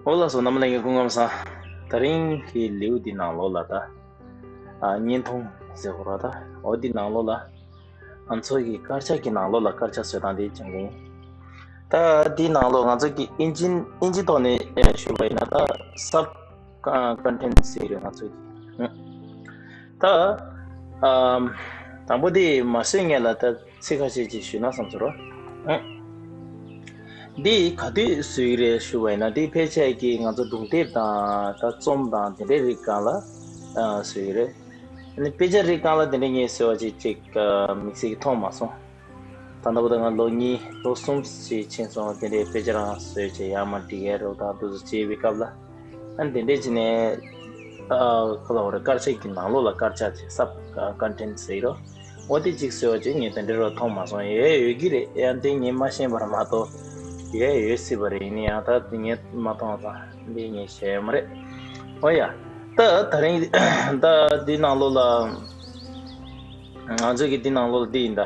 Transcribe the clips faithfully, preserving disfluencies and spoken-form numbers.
འོ་ལགས་སོ། རྣམ་པ་ལྷན་རྒྱས་སྐུ་ཁམས་བཟང་། དེ་རིང་གི་ལེའུ་འདི་ནང་ལོགས་ལ་ད། ཨ། བརྙན་ཐུང་ཟེར་དགོས་རེད་ད། འོ་འདི་ནང་ལོགས་ལ། ང་ཚོ་གི་དཀར་ཆག་གི་ནང་ལོགས་ལ་དཀར་ཆག་བཟོ་སྟངས་དེ་སྦྱང་གི་ཡིན། ད་འདི་ནང་ལོགས་ང་ཚོ་གི་ཨིན་ཇི་ཨིན་ཇི་ཐོག་ནས་ཞུས་པ་ཡིན་ན་ད་sub content ཟེར་རེད་ང་ཚོ་གི། ད། ཨམ། དང་པོ་དེ་མ་བཟོས་སྔོན་ལ་ད་ཚིག་ཁ་ཤས་ཅིག་ཞུས་ན་བསམ་ཚོར་བ། འདི་ག་དུས་བཟོས་ཀྱི་རེད་ཞུ་བ་ཡིན་ན། འདི་ཕལ་ཆེར་གྱི་ང་ཚོ་སྒྲུང་དེབ་དང་ད་རྩོམ་དང་དེ་འདྲའི་རིགས་སྒང་ལ་ཨ། བཟོས་ཀྱི་རེད། ཨ་ནི་དཔེ་ཆ་རིགས་སྒང་ལ་དེ་འདྲ་ངས་བཟོས་པ་ཅིག་ཅིག་ཨ། དམིགས་བསལ་གྱི་མཐོང་མ་སོང་། ད་ལྟ་བར་དུ་ང་ལོ་གཉིས་ལོ་གསུམ་ཞིག་ཕྱིན་སོང་། དེ་འདྲའི་དཔེ་ཆ་རང་བཟོས་བྱས་ཡར་མར་འབྲི་ཡས་རོགས་དང་དེ་ཚོ་བྱས་པའི་སྐབས་ལ། ཨ་ནི་དེ་འདྲས་བྱས་ནས། ཨ། ཁོ་ལ་འོ་རེད། དཀར་ཆག་གི་ནང་ལོགས་ལ་དཀར་ཆག་ཅིག་sub content ཟེར་རོ། འོ་དེ་གཅིག་བཟོས་པ་ཅིག་ངས་དེ་འདྲ་རོ་མཐོང་མ་སོང་། ཡོད་ཡོད་ཀྱི་རེད། ཡང་དེ་ངས་མ་ཤེས་པར་མ་གཏོགས་ཡོད་ཡོད་སྲིད་པ་རེད། ཡིན་ན་ཡང་ད་དེ་ངས་མ་མཐོང་ཙང་འདི་ངས་བཤད་ཡོད་མ་རེད། འོ་ཡ། ད་དེ་རིང་ད་འདི་ནང་ལོགས་ལ་ང་ཚོས་ཀྱི་འདི་ནང་ལོགས་ལ་འདི་ཡིན་ད།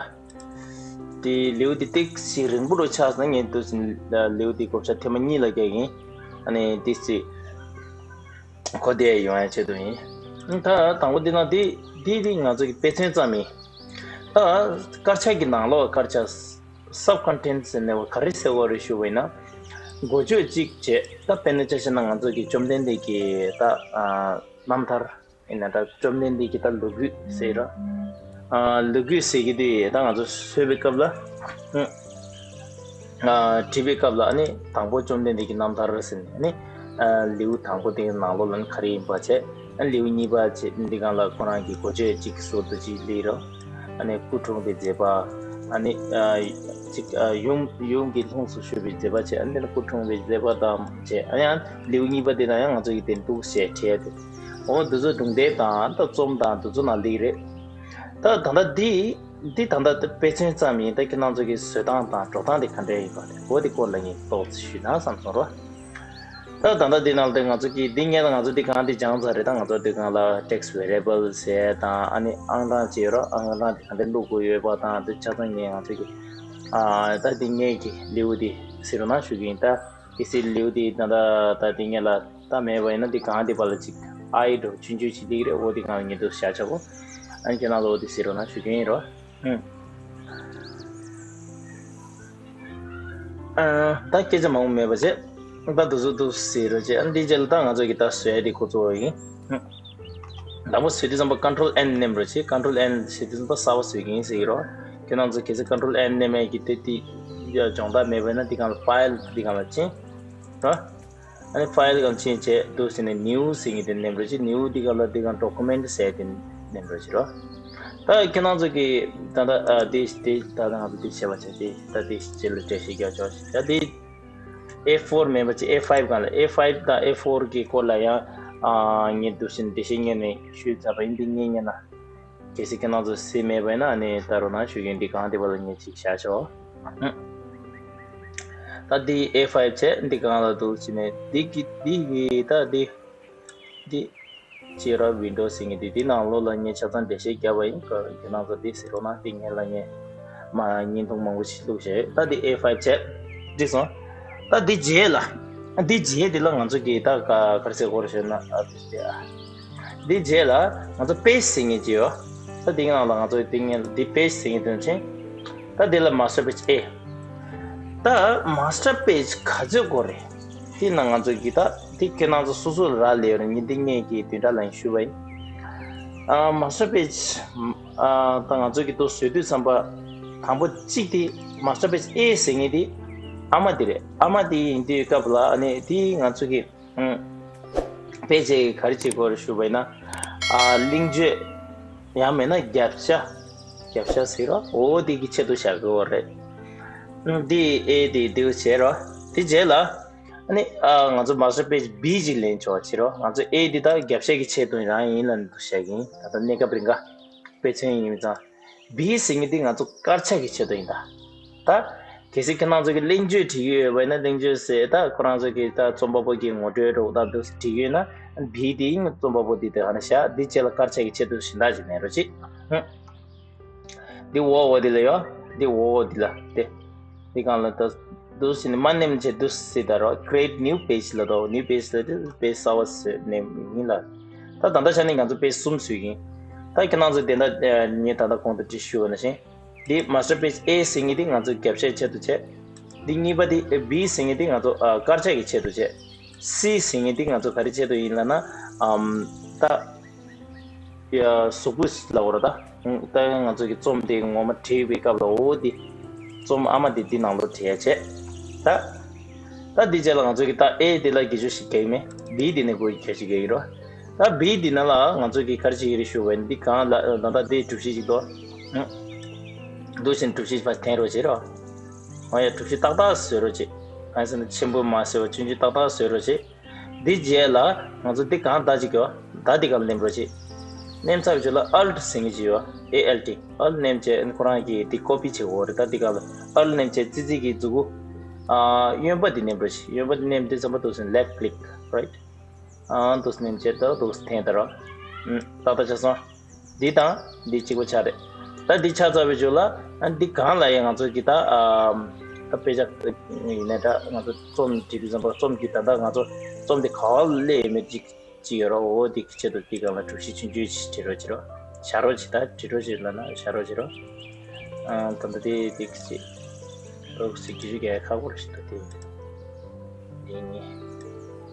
དེ་ལེའུ་དེ་ཏིག་ཞིག་རིང་པོ་རུ་ཆགས་སོང་། ངས་འདུག་ཟིན་ལེའུ་དེ་བགོ་བཤའ་ཐེངས་མ་གཉིས་ལ་རྒྱག་གིན། ཨ་ནི་ཏིག་ཙི་གོ་བདེ་ཡོང་ཡ་ཆེད་དུ་ཡིན། ད་དང་པོ་འདི་ན་འདི་འདི་འདི་ང་ཚོ་གི་དཔེ་མཚོན་ཙམ་ཡིན། ད་དཀར་ཆག་གི་ནང་ལོགས་དཀར་ཆག་sub content ཟེར་ནས་བ་ག་རེ་ཟེར་བ་རེད་ཞུ་བ་ཡིན་ན། འགོ་བརྗོད་གཅིག་བྱས། ད་དཔེར་ན་ཆ་བཞག་ན་ང་ཚོ་གི་བཅོམ་ལྡན་འདས་ཀྱི་ད་ཨ་རྣམ་ཐར། ཡིན་ན་ད་བཅོམ་ལྡན་འདས་ཀྱི་ད་ལོ་རྒྱུས་ཟེར་ར། ཨ། ལོ་རྒྱུས་ཟེར་གྱི་དེ་ད་ང་ཚོ་བཟོས་པའི་སྐབས་ལ། ཨ། བྲིས་པའི་སྐབས་ལ་ཨ་ནི་དང་པོ་བཅོམ་ལྡན་འདས་ཀྱི་རྣམ་ཐར་ཟེར་ནས་ཨ་ནི། ཨ། ལེའུ་དང་པོ་དེའི་ནང་ལོགས་ལ་ནི་ག་རེ་ཡིན་པ་བྱས། ཨ། ལེའུ་གཉིས་པ་བྱས་འདི་སྒང་ལ་ཁོ་རང་གི་འགོ་བརྗོད་ཅིག་ཟུར་དུ་ཅིག་སླེབས་ར། ཨ་ནི་སྐུ་འཁྲུངས་པའི་མཛད་པ། ཨ་ནི། ཨ། ཅིག་ཨ། ཡུམ་ཡུམ་གྱི་ལྷུམས་སུ་ཞུགས་པའི་མཛད་པ་བྱས། ཨ་ནི་སྐུ་འཁྲུངས་པའི་མཛད་པ་དང་བྱས། ཨ་ནི་ཡང་ལེའུ་གཉིས་པ་དེ་ན་ཡང་ང་ཚོ་གི་དེ་འདུག་ཞེས་བྲིས་ཏེ། འོ་འདི་ཚོ་སྒྲུང་དེབ་དང་ད་རྩོམ་དང་འདི་ཚོ་ནང་སླེབས་རེད། ད་ད་ལྟ་འདི་འདི་ད་ལྟ་དཔེ་མཚོན་ཙམ་ཡིན། ད་ཁྱེད་རང་ཚོ་གི་བཟོ་སྟངས་དང་འགྲོ་སྟངས་དེ་ག་འདྲ་ཡིན་པ་རེད། འོ་དེ་སྐོར་ལ་ངས་ཏོག་ཙམ་ཞུས་ན་བསམ་སོང་རོ། ད་ད་ལྟ་འདི་ནང་ལ་ང་ཚོ་གི་འདི་ངས་ང་ཚོ་འདི་གང་འདི་སྦྱངས་ཚར་རེད། ད་ང་ཚོ་འདི་གང་ལ་text variable ཟེར་དང་ཨ་ནི་ཨང་གྲངས་བྱས་རོ། ཨང་གྲངས་དེ་ག་འདྲ་བླུག་དགོས་ཡོད་པ་དང་དེ་ཆ་ཚང་ངས་ང་ཚོ་གི་ཨ་ད་འདི་ངས་གི་ལེའུ་འདི་ཟེར་རོ་ན་ཞུ་གི་ཡིན། ད་གལ་སྲིད་ལེའུ་འདི་ད་ད་ད་འདི་ངས་ལ་ད་མེད་པ་ཡིན་ན་འདི་གང་འདི་བ་ལ་ཅིག་ཨའི་འགྲོ་ཆུང་ཆུང་ཅིག་འདི་རེད། འོ་འདི་གང་ལ་ཉེ་དུ་བཞག་ཆ་གོ། ཨ་ནི་ཁྱེད་རང་ལ་འོ་འདི་ཟེར་རོ་ན་ཞུ་གི་ཡིན་རོ། ཨུམ། ཨ། ད་སྐད་ཆ་མང་པོ་མེད་པ་བྱས། ད་དུ་སུ་དུ་ཟེར་རོ་བྱས། ཨ་འདི་རྗེས་ལ་ད་ང་ཚོ་གི་ད་བཟོས་ཏེ་ཁོ་ཚོ་ཡིན། ཨུམ། དང་པོ་བཟོས་དུས་ཙམ་པ་control N མནན་རོ་བྱས། control N བྱས་དུས་ཙམ་པ་གསར་པ་བཟོས་ཀྱི་ཡིན་ཟེར་གྱི་རོ། ཁྱེད་རང་ཚོ་གལ་སྲིད་control N མནན་མེད་ཀྱི་དེ་དེ་སྦྱོང་བརྡར་མེད་པ་ཡིན་ན་འདི་གང་ལ་file འདི་གང་ལ་ཕྱིན་རོ། ཨ་ནི་file གང་ཕྱིན་བྱས་འདུག་ཟེར་ནས་new ཟེར་མཁན་དེ་མནན་རོགས་བྱེད། new འདི་ག་ལ་འདི་ག་document ཟེར་དེ་མནན་རོགས་བྱེད་རོ། ད་ཁྱེད་རང་ཚོ་གི་ད་ལྟ་ཨ་འདི་འདི་ད་ལྟ་ང་ཚོ་འདི་བྱས་པ་བྱས་ཏེ་ད་འདི་རྗེས་ལ་འགྲེལ་བཤད་རྒྱག་ཆོག་ད་འདི་A four མིན་པ་ཅིག A five གང་ལ་A five དང་A four གི་སྐོར་ལ་ཡང་ཨ་ངས་འདུག་ཟེར་ནས་འགྲེལ་བཤད་ངས་ནས་ཞུས་ཚར་བ་ཡིན། འདི་ངས་ཉན་ན། གལ་སྲིད་ཁྱེད་རང་ཚོ་གཟིགས་མེད་པ་ཡིན་ན་ཨ་ནི་ད་རུང་ན་ཞུ་གི་འདི་གང་དེ་བ་ལ་ངས་ཅིག་བཞག་ཆོག་ད་འདི་A five བྱས་འདི་གང་ལ་འདུག་ཟེར་ནས་འདི་གི་འདི་གི་ད་འདི་འདི་ཅེ་ར་window ཟེར་མཁན་འདི་འདི་ནང་ལོགས་ལ་ངས་ཆ་ཚང་འགྲེལ་བཤད་བརྒྱབ་པ་ཡིན། ཁྱེད་རང་ཚོ་འདི་གཟིགས་རོགས་གནང་། འདི་ངས་ལ་ངས་མ་བརྙན་ཐུང་མང་པོ་ཞིག་བླུགས་བྱས། ད་འདི་A five བྱས་འགྲིག་སོང་། ད་འདི་རྗེས་ལ་འདི་རྗེས་འདི་ལ་ང་ཚོ་གི་ད་ག་ག་རེ་ཟེར་དགོས་རེད་ཟེར་ན་ཨ་འདི་ཨ། འདི་རྗེས་ལ་ང་ཚོ་page ཟེར་མཁན་ཅིག་ཡོད། ད་འདི་ནང་ལ་ང་ཚོ་འདི་ངས་འདི་page ཟེར་མཁན་དོན་ཆེན། ད་འདི་ལ་master page A། ད་master page ག་ཚོད་དགོས་རེད། དེ་ན་ང་ཚོ་གི་ད་འདི་ཁྱེད་རང་ཚོ་སོ་སོ་ལ་རག་ལས་ཡོད་རེད། ངས་འདི་ངས་ཀྱི་བདུན་ཕྲག་ལ་ཡིན་ཞུ་བ་ཡིན། ཨ་master page ཨ་ད་ང་ཚོ་གི་ཏོ་བཟོས་དུས་ཙམ་པ་དང་པོ་གཅིག་དེ་master page A ཟེར་མཁན་དེ་ཨ་མ་དེ་རེད། ཨ་མ་དེ་ཡིན་དུས་སྐབས་ལ་ཨ་ནི་དེ་ང་ཚོ་གི་ཨུམ། དཔེ་ཆའི་ག་རེ་བྱེད་དགོས་རེད་ཞུ་བ་ཡིན་ན། ཨ་གླེང་བརྗོད། ཡང་མིན་ན་རྒྱབ་ཤ། རྒྱབ་ཤ་ཟེར་རོ། འོ་དེ་གི་ཆེད་དུ་བཞག་དགོས་རེད། ཨུམ། དེ་ཨེ་དེ་དེ་བྱས་རོ། དེ་རྗེས་ལ། ཨ་ནི་ཨ་ང་ཚོ་master page B ཅིག་ལེན་ཆོག་བྱེད་རོ། ང་ཚོ་ཨེ་དེ་ད་རྒྱབ་ཤ་གི་ཆེད་དུ་རང་ཡིན་ལ་འདུག་བཞག་གིན། ད་ལྟ་གནས་སྐབས་རིང་ག་དཔེ་མཚོན་ཡིན་མིན་ཙང་། B ཟེར་མཁན་དེ་ང་ཚོ་དཀར་ཆག་གི་ཆེད་དུ་ཡིན་ད། ད། གལ་སྲིད་ཁྱེད་རང་ཚོ་གི་གླེང་བརྗོད་བྲིས་ཡོད་པ་ཡིན་ན་གླེང་བརྗོད་ཟེར་ད་ཁོ་རང་ཚོ་གི་ད་རྩོམ་པ་པོ་གི་ངོ་སྤྲོད་རོགས་ད་འདུག་བྲིས་ཡོད་ན་B དེ་ཡིན་རྩོམ་པ་པོ་དེ་དེ་ག་ན་བཞག་འདི་བྱས་ལ་དཀར་ཆག་གི་ཆེད་དུ་གཞན་དག་ཅིག་མེད་རོ་ཅིག་འདི་འོ་འོ་འདི་ལ་ཡོ། འདི་འོ་འོ་འདི་ལ་དེ། འདི་གང་ལ་ད། འདུག་ཟེར་ནས་མ་ནེམ་བྱས་འདུག་ཟེར་ད་རོ། Create new page ལབ་དོ། New page ལབ་དུས་པེ་ཇི་ལབ་དུས་པེ་ཇི་གསར་པ་ཟེར་ནེམ་ཡིན་ལ། ད་ད་ལྟ་ཆ་ནས་ང་ཚོ་པེ་ཇི་གསུམ་བཟོས་ཡིན། ད་ཁྱེད་རང་ཚོ་དེ་འདྲ་ངས་ད་ལྟ་གོང་དུ་འདྲི་ཞུས་པ་ནང་བཞིན། འདི་Master Page A ཟེར་མཁན་འདི་ང་ཚོ་རྒྱབ་ཤ་ཆེད་དུ་བྱས། འདི་གཉིས་པ་འདི་B ཟེར་མཁན་འདི་ང་ཚོ་ཨ་དཀར་ཆག་གི་ཆེད་དུ་བྱས། C ཟེར་མཁན་འདི་ང་ཚོ་ག་རེ་ཆེད་དུ་ཡིན་ལབ་ན། ཨམ། ད། ཡ་གཟུགས་པོ་ལབ་དགོས་རེད་ད། ད་ང་ཚོ་གི་རྩོམ་དེ་ངོ་མ་བྲིས་པའི་སྐབས་ལ་འོ་འདི། རྩོམ་ཨ་མ་འདི་འདི་ནང་ལོགས་བྲིས་ཡ་བྱས། ད། ད་འདི་རྗེས་ལ་ང་ཚོ་གི་ད་A འདི་ལ་དགེ་ཆོས་ཤིག་རྒྱག་གི་མེད། B འདི་ནས་སྒོ་ཡི་གལ་ཆེ་རྒྱག་གི་རོ། ད་B འདི་ནང་ལ་ང་ཚོ་གི་ག་རེ་བྱེད་ཀྱི་རེད་ཞུ་བ་ཡིན། འདི་གང་ལ་ད་ལྟ་འདི་གྲུ་བཞི་ཅིག་འདུག་འདུག་བཞིན་གྲུ་བཞི་ཕར་འཐེན་རོགས་བྱེད་རོ། ཨ་ཡ་གྲུ་བཞི་ཏག་ཏག་བཟོས་རོགས་བྱེད། གང་ཡིན་ཟེར་ན་ཆེན་པོ་མ་བཟོས་པ་ཆུང་ཆུང་ཏག་ཏག་བཟོས་རོགས་བྱེད། འདི་རྗེས་ལ་ང་ཚོ་འདི་གང་ལྟ་ཅིག་ཡོད། ད་འདི་ག་ལ་ནེམ་རོགས་བྱེད། ནེམ་ཚར་བའི་རྗེས་ལ་Alt ཟེར་མཁན་ཅིག་ཡོད། A L T། Alt ནེམ་བྱས་ཁོ་རང་གིས་འདི་ཀོ་པི་བྱེད་དགོས་རེད། ད་འདི་ག་ལ་Alt ནེམ་བྱས་ཙི་ཙི་གི་མཛུ་གུ་ཨ་གཡོན་པ་འདི་ནེམ་རོགས་བྱེད། གཡོན་པ་འདི་ནེམ་དུས་ཙམ་པ་འདུག་སེ་left click right། ཨ་འདུག་སེ་ནེམ་བྱས་ད་འདུག་སེ་འཐེན་ད་རོ། ཨུམ། ཏག་ཏག་ཆགས་སོང་། འདི་དང་འདི་གཅིག་པ་ཆགས་རེད། ད་འདི་ཆགས་ཚར་བའི་རྗེས་ལ་ཨ་འདི་གང་ལ་ཡང་ང་ཚོ་གི་ད་ཨ་ད་དཔེ་ཆ་ཡིན་ནའི་ད་ང་ཚོ་རྩོམ་བྲིས་དུས་ཙམ་པ་རྩོམ་གྱི་ད་ལྟ་ང་ཚོ་རྩོམ་འདི་ག་བ་སླེབས་ཡོད་མེད་ཅིག་ཅིག་ཡོད་རོ། འོ་འདི་གི་ཆེད་དུ་འདི་སྒང་ལ་གྲུ་བཞི་ཆུང་ཆུང་ཞིག་བྲིས་རོགས་བྱེད་རོ། བཞག་རོགས་བྱེད། ད་བྲིས་རོགས་བྱེད་ལབ་ན་བཞག་རོགས་བྱེད་རོ། ཨ་ད་ལྟ་འདི་འདི་གི་ཅིག་རོགས་ཟེར་གྱི་ཞུ་གི་ཁག་པོ་རེད་ཤི། ད་འདི་འདི་ངས་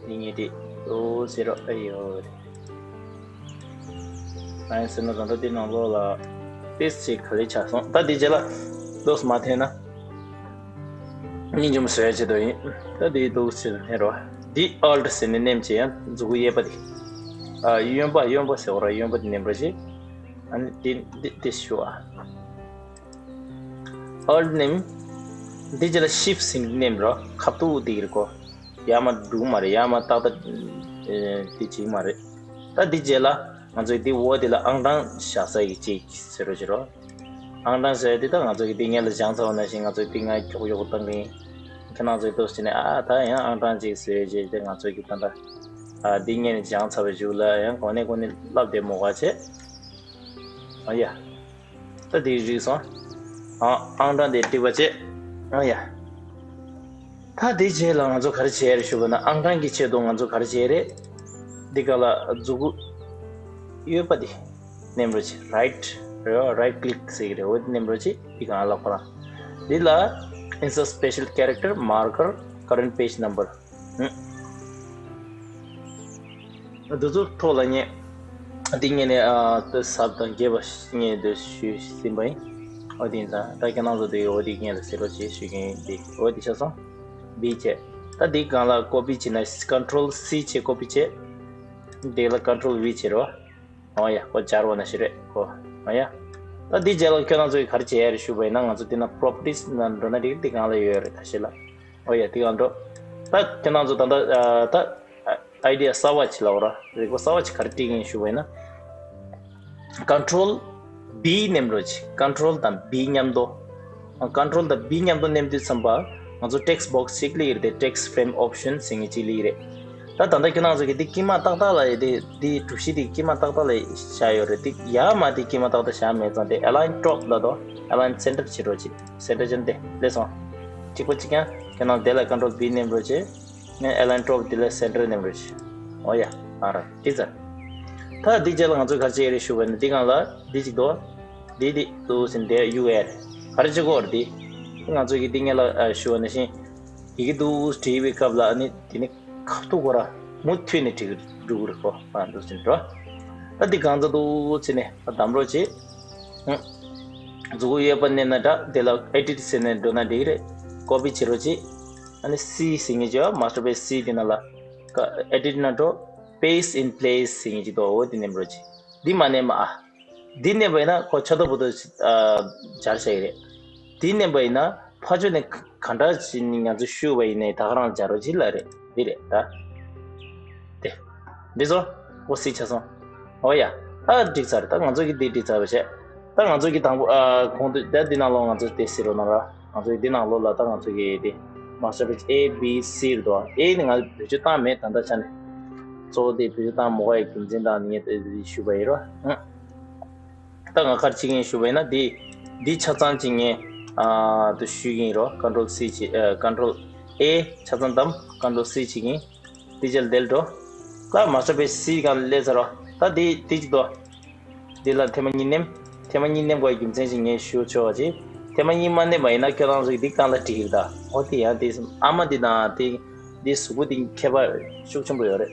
འདི་ངས་འདི་འོ་ཟེར་རོ། ཨ་ཡོ་རེད། ཨ་ཡ་ཟེར་ན་ད་ལྟ་འདི་ནང་ལོགས་ལ་དེ་ཚེ་ག་ལེ་ཆགས་སོང་། ད་འདི་རྗེས་ལ་ལོགས་མ་འཐེན་ན། སྙིང་རྗེ་མོ་བཟོ་ཡ་ཆེད་དུ་ཡིན། ད་འདི་འདུག་ཟེར་ནས་རོ། འདི་Alt ཟེར་ནས་མནན་བྱས་ཡང་མཛུ་གུ་གཡས་པ་དེ། ཨ་གཡོན་པ་གཡོན་པ་ཟེར་བ་ར་གཡོན་པ་དེ་མནན་པ་ཞིག་ཨ་ནི་འདི་འདི་འདི་ཞུ་ཨ། Alt མནན། འདི་རྗེས་ལ་Shift ཟེར་ནས་མནན་རོ། ཁ་ཐུག་འདི་གི་རེད་གོ། ཡར་མར་འགྲོ་གི་མ་རེད། ཡར་མར་ཏག་ཏག་ཨེ་འདི་བྱེད་ཀྱི་མ་རེད། ད་འདི་རྗེས་ལ་ང་ཚོས་འདི་འོག་འདི་ལ་ཨང་གྲངས་བཞག་ས་ཡི་ཅིག་ཟེར་རོ་བྱེད་རོ། ཨང་གྲངས་ཟེར་དེ་ད་ང་ཚོ་གི་འདི་སྔོན་ལ་སྦྱངས་ཚར་བ་ནང་བཞིན་ང་ཚོས་འདི་སྔ་མཁྱོག་གཡོག་བཏང་གི་ཡིན། ཁྱེད་རང་ཚོས་ལྟོས་བྱས་ནས་ཨ་ད་ཡང་ཨང་གྲངས་ཅིག་བཟོས་རྗེས་དེ་ང་ཚོ་གི་ད་ལྟ་ཨ་འདི་སྔོན་ནས་སྦྱངས་ཚར་བའི་གཞུག་ལ་ཡང་གོང་ནས་གོང་ནས་བསླབ་བསྡད་མོ་ག་བྱས། ཨ་ཡ། ད་འདི་རིག་སོང་། ཨ་ཨང་གྲངས་དེ་འབྲི་བ་བྱས། ཨ་ཡ། ད་དེ་རྗེས་ལ་ང་ཚོ་ག་རེ་བྱས་རེད་ཞུ་བ་ན་ཨང་གྲངས་ཀྱི་ཆེད་དུ་ང་ཚོ་ག་རེ་བྱས་རེད། འདི་ག་ལ་མཛུ་གུ་གཡོན་པ་འདི་མནན་རོགས་བྱེད། Right རེད་བ། Right click ཟེར་གི་རེད། འོ་འདི་མནན་རོགས་བྱེད། འདི་གང་ལ་ཁོ་རང་འདི་ལ་Insert special character marker current page number། འདི་ཚོ་ཐོག་ལ་ངས་འདི་ངས་ནས་ཨ་ཟབ་དང་རྒྱས་པ་ངས་འདི་ཞུས་ཟིན་པ་ཡིན། འོ་དེ་ཡིན་ཙང་ད་ཁྱེད་རང་ཚོ་འདི་འོ་དེ་ངས་ལ་ཟེར་རོགས་བྱེད་ཞུ་གི་ཡིན། འདི་འོ་དེ་ཤ་སོང་། B བྱས། ད་འདི་སྒང་ལ་ཀོ་པི་བྱེད་ན་Control C བྱས་ཀོ་པི་བྱས། འདི་ལ་Control V བྱེད་རོགས། འོ་ཡ་ཁོ་སྦྱར་བ་ན་ཞིག་རེད་ཁོ། འོ་ཡ། ད་འདི་རྗེས་ལ་ཁྱེད་རང་ཚོས་ག་རེ་བྱེད་ཡ་རེད་ཞུ་བ་ཡིན་ན་ང་ཚོ་འདི་ན་Properties ནང་འགྲོ་ན་འགྲིག་འདི་སྒང་ལ་ཡོད་རེད་ད་ཞིག་ལ། ཨོ་ཡ་དེ་གང་འགྲོ། ད་ཁྱེད་རང་ཚོ་ད་ལྟ་ཨ་ད་ཨའི་ཌི་ཡ་གསར་པ་ཅིག་ལབ་ར། རིག་པ་གསར་པ་ཅིག་ག་རེ་སྤྲད་ཀྱི་ཡིན་ཞུ་བ་ཡིན་ན། Control B མནན་རོགས་བྱེད། Control དང་B མཉམ་དུ། Control དང་B མཉམ་དུ་མནན་དུས་ཙམ་པ་ང་ཚོ་text box ཅིག་སླེབས་ཀྱི་རེད་དེ། Text frame option ཟེར་མཁན་ཅིག་སླེབས་ཀྱི་རེད། ད་ད་ལྟ་ཁྱེད་རང་ཚོ་གི་འདི་དཀྱིལ་མ་ཏག་ཏག་ལ་ཡི་དེ་འདི་གྲུ་བཞི་འདི་དཀྱིལ་མ་ཏག་ཏག་ལ་བཞག་ཡོད་རེད། འདི་ཡར་མར་འདི་དཀྱིལ་མ་ཏག་ཏག་བཞག་མེད་ཙང་དེ་Align Top ལབ་དོ། Align Center བྱེད་རོགས་བྱེད། Center བྱས་ནས་དེ་སླེབས་སོང་། གཅིག་པ་གཅིག་རྐྱང་ཁྱེད་རང་དེ་ལ་Control B མནན་རོགས་བྱེད། ངས་Align Top དེ་ལ་Center མནན་རོགས་བྱེད། ཨོ་ཡ། ཨ་ར་འདི་ཚར། ད་འདི་རྗེས་ལ་ང་ཚོས་ག་རེ་བྱེད་ཀྱི་རེད་ཞུ་བ་ནི་འདི་སྒང་ལ་འདི་གཅིག་འདུག་འདི་འདི་འདུག་ཟིན་དེ་ཡུ་ཨེ་རེད། ག་རེ་བྱེད་དགོས་རེད་འདི། ང་ཚོས་ཀྱི་འདི་སྔོན་ལ་ཞུ་བ་ནང་བཞིན། ཡི་གེ་འདུག་བྲིས་པའི་སྐབས་ལ་ཨ་ནི་དེ་ནི་ཁ་ཐུག་གོ་ར་མུ་མཐུད་ནས་བྲིས་འགྲོ་གི་རེད་ཁོ། ཨ་འདུག་ཟིན་འགྲོ། ད་འདི་གང་ཚ་འདུག་ཟེར་ནས་ད་གདམ་རོགས་བྱེད། ཨུ། མཛུ་གུ་གཡས་པ་མནན་ན་འདྲ། དེ་ལ་Edit ཟེར་ནས་འགྲོ་ན་འགྲིག་གི་རེད། Copy བྱེད་རོགས་བྱེད། ཨ་ནི་C ཟེར་མཁན་ཅིག་ཡོད། Master Page C དེ་ནང་ལ་ཀ་Edit ནང་འགྲོ། Paste in Place ཟེར་མཁན་ཅིག་འདུག་འོ་དེ་མནན་རོགས་བྱེད། འདི་མ་མནན་པ་ཨ། འདི་མནན་པ་ཡིན་ན་ཁོ་ཆ་ཏོ་བུ་ཏོ་སྦྱར་བྱ་ཡི་རེད། འདི་མནན་པ་ཡིན་ན་ཕ་ཆོས་ནས་ག་འདྲ་ཞིག་ནི་ང་ཚོ་ཞུ་བ་ཡིན་ནའི་ད་ག་རང་སྦྱར་རོགས་བྱེད་ལ་རེད། འདི་རེད་ད། དེ། འདི་ཚོ། ཨོ་སི་ཆ་སོང་། ཨོ་ཡ། ཨ་འགྲིག་ཚར། ད་ང་ཚོ་གི་འདི་འགྲིག་ཚར་བ་བྱས། ད་ང་ཚོ་གི་དང་པོ་ཨ་གོང་དུ་ད་འདི་ནང་ལོགས་ང་ཚོ་དེ་ཟེར་རོགས་གནང་ར། ང་ཚོ་གི་འདི་ནང་ལོགས་ལ་ད་ང་ཚོ་གི་དེ། Master Page A B C རེད་དོ། A ནི་ང་བེད་སྤྱོད་བཏང་མེད་ད་ལྟ་ཆ་ནས། གཙོ་བོ་དེ་བེད་སྤྱོད་བཏང་མ་དགོས་ཡ་རྒྱུ་མཚན་དང་ངས་དེ་ཞུས་པ་ཡིན་རོ། ཨང་། ད་ང་ག་རེ་བྱེད་ཀྱི་ཡིན་ཞུ་བ་ཡིན་ན་འདི། འདི་ཆ་ཚང་གཅིག་ངས་ ཨ་དུ་ཞུས་ཡིན་རོ། Control C བྱེད། ཨ་Control A ཆ་ཚང་བདམས། Control C བྱེད་ཡིན། དེ་རྗེས་ལ་དེར་འགྲོ། ད་master page C སྒང་སླེབས་ཚར་རོ། ད་དེ་དེ་གཅིག་དོ། འདི་ལ་ཐེངས་མ་གཉིས་མནན། ཐེངས་མ་གཉིས་མནན་དགོས་རྒྱུ་མཚན་ཞིག་ངས་ཞུ་ཆོག་པ་ཅིག་ཐེངས་མ་གཉིས་མ་མནན་པ་ཡིན་ན་ཁྱོད་རང་ཚོས་འདི་སྒང་ལ་འགྲིག་གི་རེད་ད། འོ་དེ་ཡང་དེ་ཨ་མ་འདི་དང་དེ་འདི་གཟུགས་པོ་འདི་ཁྱད་པར་ཤུགས་ཆེན་པོ་ཡོད་རེད།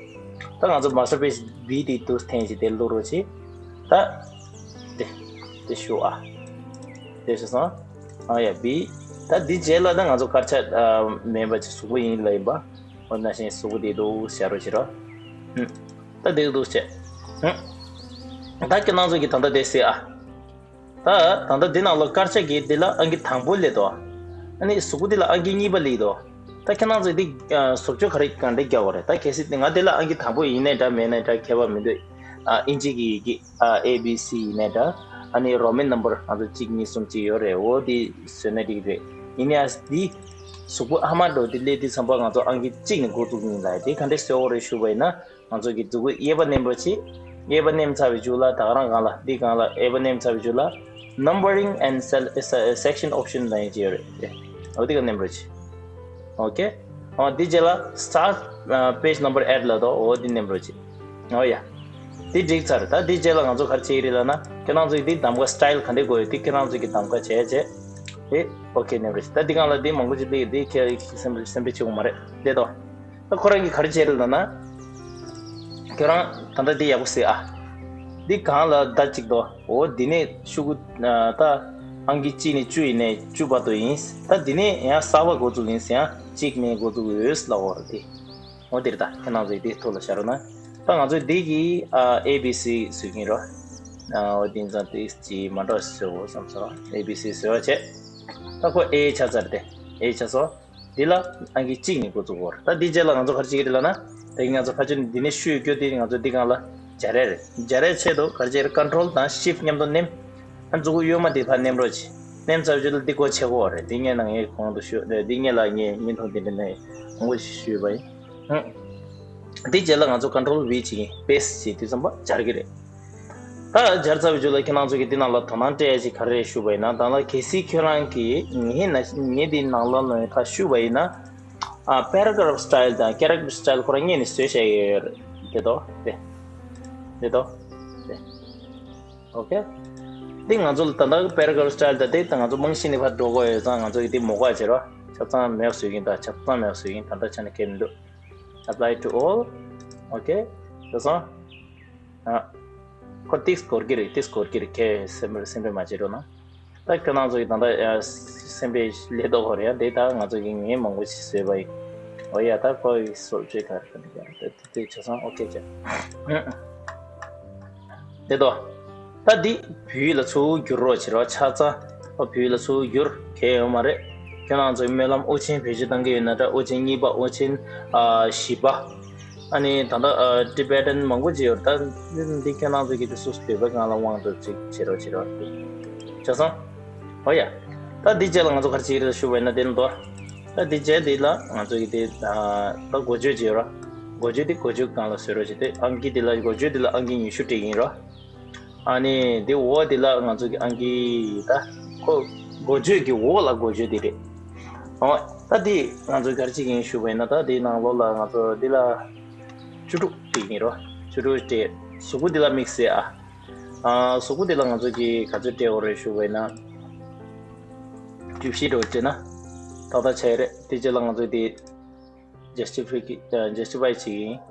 ད་ང་ཚོ་master page B འདི་འདུག་ཐེངས་ཤིག་དེ་བླུག་རོགས་བྱེད། ད་དེ་དེ་ཞུ་ཨ། དེ་ཞུ་སོང་། ཨ་ཡ་B། ད་འདི་རྗེས་ལ་ད་ང་ཚོ་དཀར་ཆག་ཨ་མེད་པ་ཅིག་གཟུགས་པོ་ཡིན་ལ་ཡིན་པ། འོ་ན་ཞིང་གཟུགས་པོ་འདི་འདུག་བྱ་རོགས་བྱེད་རོགས། ཧུམ། ད་འདི་འདུག་བྱས། ཧུམ། ད་ཁྱེད་རང་ཚོ་གིས་ད་ལྟ་དེ་གཟིགས་ཨ། ད་ད་ལྟ་འདི་ནང་ལ་དཀར་ཆག་གི་འདི་ལ་ཨང་ཀི་དང་པོ་སླེབས་འདུག་ཨ་ནི་གཟུགས་པོ་འདི་ལ་ཨང་ཀི་གཉིས་པ་སླེབས་འདུག་ད་ཁྱེད་རང་ཚོས་འདི་ཨ་བཟོ་བཅོས་ག་རེ་གང་འདྲ་རྒྱག་དགོས་རེད། ད་གལ་སྲིད་ང་འདི་ལ་ཨང་ཀི་དང་པོ་ཡིན་ནའི་འདྲ་མེད་ནའི་འདྲ་ཁྱད་པར་མི་འདུག་ཨ་ཨིན་ཇི་གི་ཡི་གེ་ཨ་A B C ཡིན་ནའི་འདྲ། ཨ་ནི་Roman number ང་ཚོ་གཅིག་གཉིས་གསུམ་གཅིག་ཡོད་རེད། འོ་འདི་བཟོས་ན་འགྲིག་རེད། ཡིན་ནའི་ཨ་འདི་གཟུགས་པོ་ཨ་མ་འགྲོ་འདི་སླེབས་དུས་ཙམ་པ་ང་ཚོ་ཨང་ཀི་གཅིག་ནས་འགོ་བཙུགས་ཡིན་ལ། དེ་ག་འདྲ་བཟོ་དགོས་རེད་ཞུ་བ་ཡིན་ན། ང་ཚོ་གི་མཛུབ་གུ་གཡས་པ་མནན་རོགས་བྱེད། གཡས་པ་མནན་ཚར་བའི་མཇུག་ལ་ད་ག་རང་སྒང་ལ་འདི་སྒང་ལ་གཡས་པ་མནན་ཚར་བའི་མཇུག་ལ་numbering and sel- se- section option ལབ་ཡག་ཅིག་ཡོད་རེད་དེ། འོ་འདི་ག་མནན་རོགས་བྱེད། ཨོ་ཀེ། ཨོ་འདི་རྗེས་ལ་start page number at ལབ་འདུག་འོ་འདི་མནན་རོགས་བྱེད། ཨོ་ཡ། འདི་འགྲིག་ཚར། ད་འདི་རྗེས་ལ་ང་ཚོ་ག་རེ་བྱེད་ཀྱི་རེད་ལབ་ན། ཁྱེད་རང་ཚོས་འདི་གདམ་ག་style ག་འདྲ་དགོས་ཡོད་འདི་ཁྱེད་རང་ཚོས་ཀྱི་གདམ་ག་བྱས་བྱས། ཨེ་ཨོ་ཀེ་མནན་རོགས་བྱེད། ད་འདི་སྒང་ལ་འདི་མང་པོ་ཅིག་སླེབས་ཀྱི་འདི་ཁྱེད་སེམས་སེམས་ཁྲལ་བྱེད་དགོས་མ་རེད་དེ་དོ། ད་ཁོ་རང་གིས་ག་རེ་བྱས་རེད་ལབ་ན། ཁྱོད་རང་ད་ལྟ་འདི་ཡག་པོ་གཟིགས་ཨ། འདི་སྒང་ལ་ཟླ་གཅིག་འདུག་འོ་འདི་ནས་ཤོག་གུ་ད་ཨང་ཀི་གཅིག་ནས་བཅུ་ཡིན་ནའི་བཅུ་བར་དུ་ཡིན། ད་འདི་ནས་ཡང་གསར་པ་འགོ་བཙུགས་ཡིན་ཟེར་ཡང་གཅིག་ནས་འགོ་བཙུགས་ཡོད་ལབ་དགོས་རེད་དེ། འོ་འདིར་ད་ཁྱེད་རང་ཚོས་འདི་ཐུགས་ལ་བཞག་རོགས་གནང་། ད་ང་ཚོས་འདི་གི་ཨ་A B C བཟོས་ཀྱིན་རོ། ཨ་འོ་འདི་ཚང་དེ་གཅིག་མ་འདྲ་བཟོས་འོ་བསམ་སོང་། A B C བཟོས་པ་བྱས། ད་ཁོ་A ཆགས་ཚར་ཏེ། A ཆགས་སོང་། འདི་ལ་ཨང་ཀི་གཅིག་ནས་འགོ་བཙུགས་དགོས་རེད། ད་འདི་རྗེས་ལ་ང་ཚོ་ག་རེ་བྱེད་ཀྱི་རེད་ལབ་ན། ད་ང་ཚོ་ཕལ་ཆེར་འདི་ནས་ཤོག་གུ་འདི་ང་ཚོ་འདི་སྒང་ལ་སྦྱར་ཡག་རེད། སྦྱར་ཡག་ཆེད་དུ་ག་རེ་བྱེད་རེད། Control དང་Shift མཉམ་དུ་མནན། ཨ་མཛུབ་གུ་གཡོན་མ་དེ་ཕར་མནན་རོགས་བྱེད། མནན་ཚར་རྗེས་ལ་འདི་སྒོ་ཕྱེ་དགོས་རེད། འདི་སྔོན་ལ་ངས་གོང་དུ་ཞུ་འདི་སྔོན་ལ་ངས་བརྙན་ཐུང་འདི་འདྲ་ནས་མང་པོ་ཞིག་ཞུས་པ་ཡིན། ཧུམ། འདི་རྗེས་ལ་ང་ཚོ་Control V བྱེད་ཀྱིན་Paste བྱེད་དུས་ཙམ་པ་སྦྱར་གྱི་རེད། ད་སྦྱར་ཚར་བའི་མཇུག་ལ་ཁྱེད་རང་ཚོ་གིས་འདི་ནང་ལ་དོ་སྣང་སྤྲད་ཡག་ཅིག་ག་རེ་རེད་ཞུ་བ་ཡིན་ན། ད་ལྟ་གལ་སྲིད་ཁྱོད་རང་གིས་ངའི་ན་ངའི་འདི་ནང་ལ་ནོའི་ཁ་ཞུ་བ་ཡིན་ན། ཨ་paragraph style དང་character style ཁོ་རང་གཉིས་ནས་བཟོས་བཞག་ཡོད་རེད། དེ་དོ་དེ་དེ་དོ་དེ། ཨོ་ཀེ། འདི་ང་ཚོ་ལ་ད་ལྟ་paragraph style དང་དེ་ད་ང་ཚོ་རྨང་གཞི་ནས་ཕར་འགྲོ་དགོས་ཡོད་ཙང་ང་ཚོ་གིས་འདི་མོ་ག་བྱེད་རོགས། ཆ་ཚང་མེད་པ་བཟོས་ཀྱིན། ད་ཆ་ཚང་མེད་པ་བཟོས་ཀྱིན། ད་ལྟ་ཆ་ནས་ཁེལ་མི་འདུག Apply to all. ཨོ་ཀེ། དེ་སོང་། ཨ། ཁོ་ཏིག་སི་འགོར་གྱི་རེད། ཏིག་སི་འགོར་གྱི་རེད། ཁྱེད་སེམས་སེམས་ཁྲལ་མ་བྱེད་རོགས་གནང་། ད་ཁྱོད་རང་ཚོ་གིས་ད་ལྟ་ཨ་སེམས་པའི་ལས་ཐོག་ཁོ་རེད་ཡ། དེ་ད་ང་ཚོ་གིས་ངས་མང་པོ་ཞིག་བཟོས་པ་ཡིན། འོ་ཡ། ད་ཁོ་ཡི་སོ་བཅོས་ག་རེ་ག་འདི་ག་དེ་དེ་བྱས་སོང་། ཨོ་ཀེ་བྱས། དེ་དོ། ད་འདི་བོད་ཡིག་ལ་ཚུར་བསྒྱུར་རོགས་བྱེད་རོགས། ཆ་ཚང་ཨོ་བོད་ཡིག་ལ་ཚུར་བསྒྱུར་གལ་ཡོད་མ་རེད། ཁྱོད་རང་ཚོའི་སྨོན་ལམ་དབུ་ཆེན་བེད་སྤྱོད་གཏང་གི་ཡོད་ན་འདྲ། དབུ་ཆེན་གཉིས་པ། དབུ་ཆེན་ཨ་བཞི་པ། ཨ་ནི་ད་ལྟ་ཨ་Tibetan མང་པོ་ཅིག་ཡོད་རེད། ད་འདི་ཁྱེད་རང་ཚོ་གིས་དེ་སོ་སོ་འདོད་པའི་སྒང་ལ་དབང་དུ་ཅིག་བྱེད་རོགས་བྱེད་རོགས། བྱས་སོང་། ཨོ་ཡ། ད་འདི་རྗེས་ལ་ང་ཚོ་ག་རེ་བྱེད་ཀྱི་རེད་ཞུ་བ་ཡིན་ན་དེ་ནི་དོ། ད་འདི་རྗེས་འདི་ལ་ང་ཚོ་གིས་དེ་ད་འགོ་བརྗོད་བྱེད་རོགས། འགོ་བརྗོད་དེ་འགོ་བརྗོད་སྒང་ལ་བཟོ་རོགས་བྱེད། དེ་ཨང་ཀི་འདི་ལ་འགོ་བརྗོད་འདི་ལ་ཨང་ཀི་ཉི་ཤུ་སྤྲད་ཀྱི་ཡིན་རོགས། ཨ་ནི་དེ་འོག་དེ་ལ་ང་ཚོ་གི་ཨང་ཀི་ད་ཁོ་འགོ་བརྗོད་ཀྱི་འོག་ལ་འགོ་བརྗོད་དེ་རེད། ཨོ། ད་དེ་ང་ཚོ་ག་རེ་བྱེད་ཀྱི་ཡིན་ཞུ་བ་ཡིན་ན། ད་དེའི་ནང་ལོགས་ལ་ང་ཚོ་འདི་ལ་བཅུ་དྲུག་སྤྲད་ཀྱི་ཡིན་རོགས། བཅུ་དྲུག་སྤྲད། གཟུགས་པོ་འདི་ལ་དམིགས་བསལ་ཨ། ཨ་གཟུགས་པོ་འདི་ལ་ང་ཚོ་གི་ག་ཚོད་སྤྲད་དགོས་རེད་ཞུ་བ་ཡིན་ན། བཅུ་བཞི་འགྲོ་སྤྲད་ན་ཏག་ཏག་ཆགས་ཡོད་རེད། དེ་རྗེས་ལ་ང་ཚོ་དེ་justify justify བྱེད་ཀྱི་ཡིན།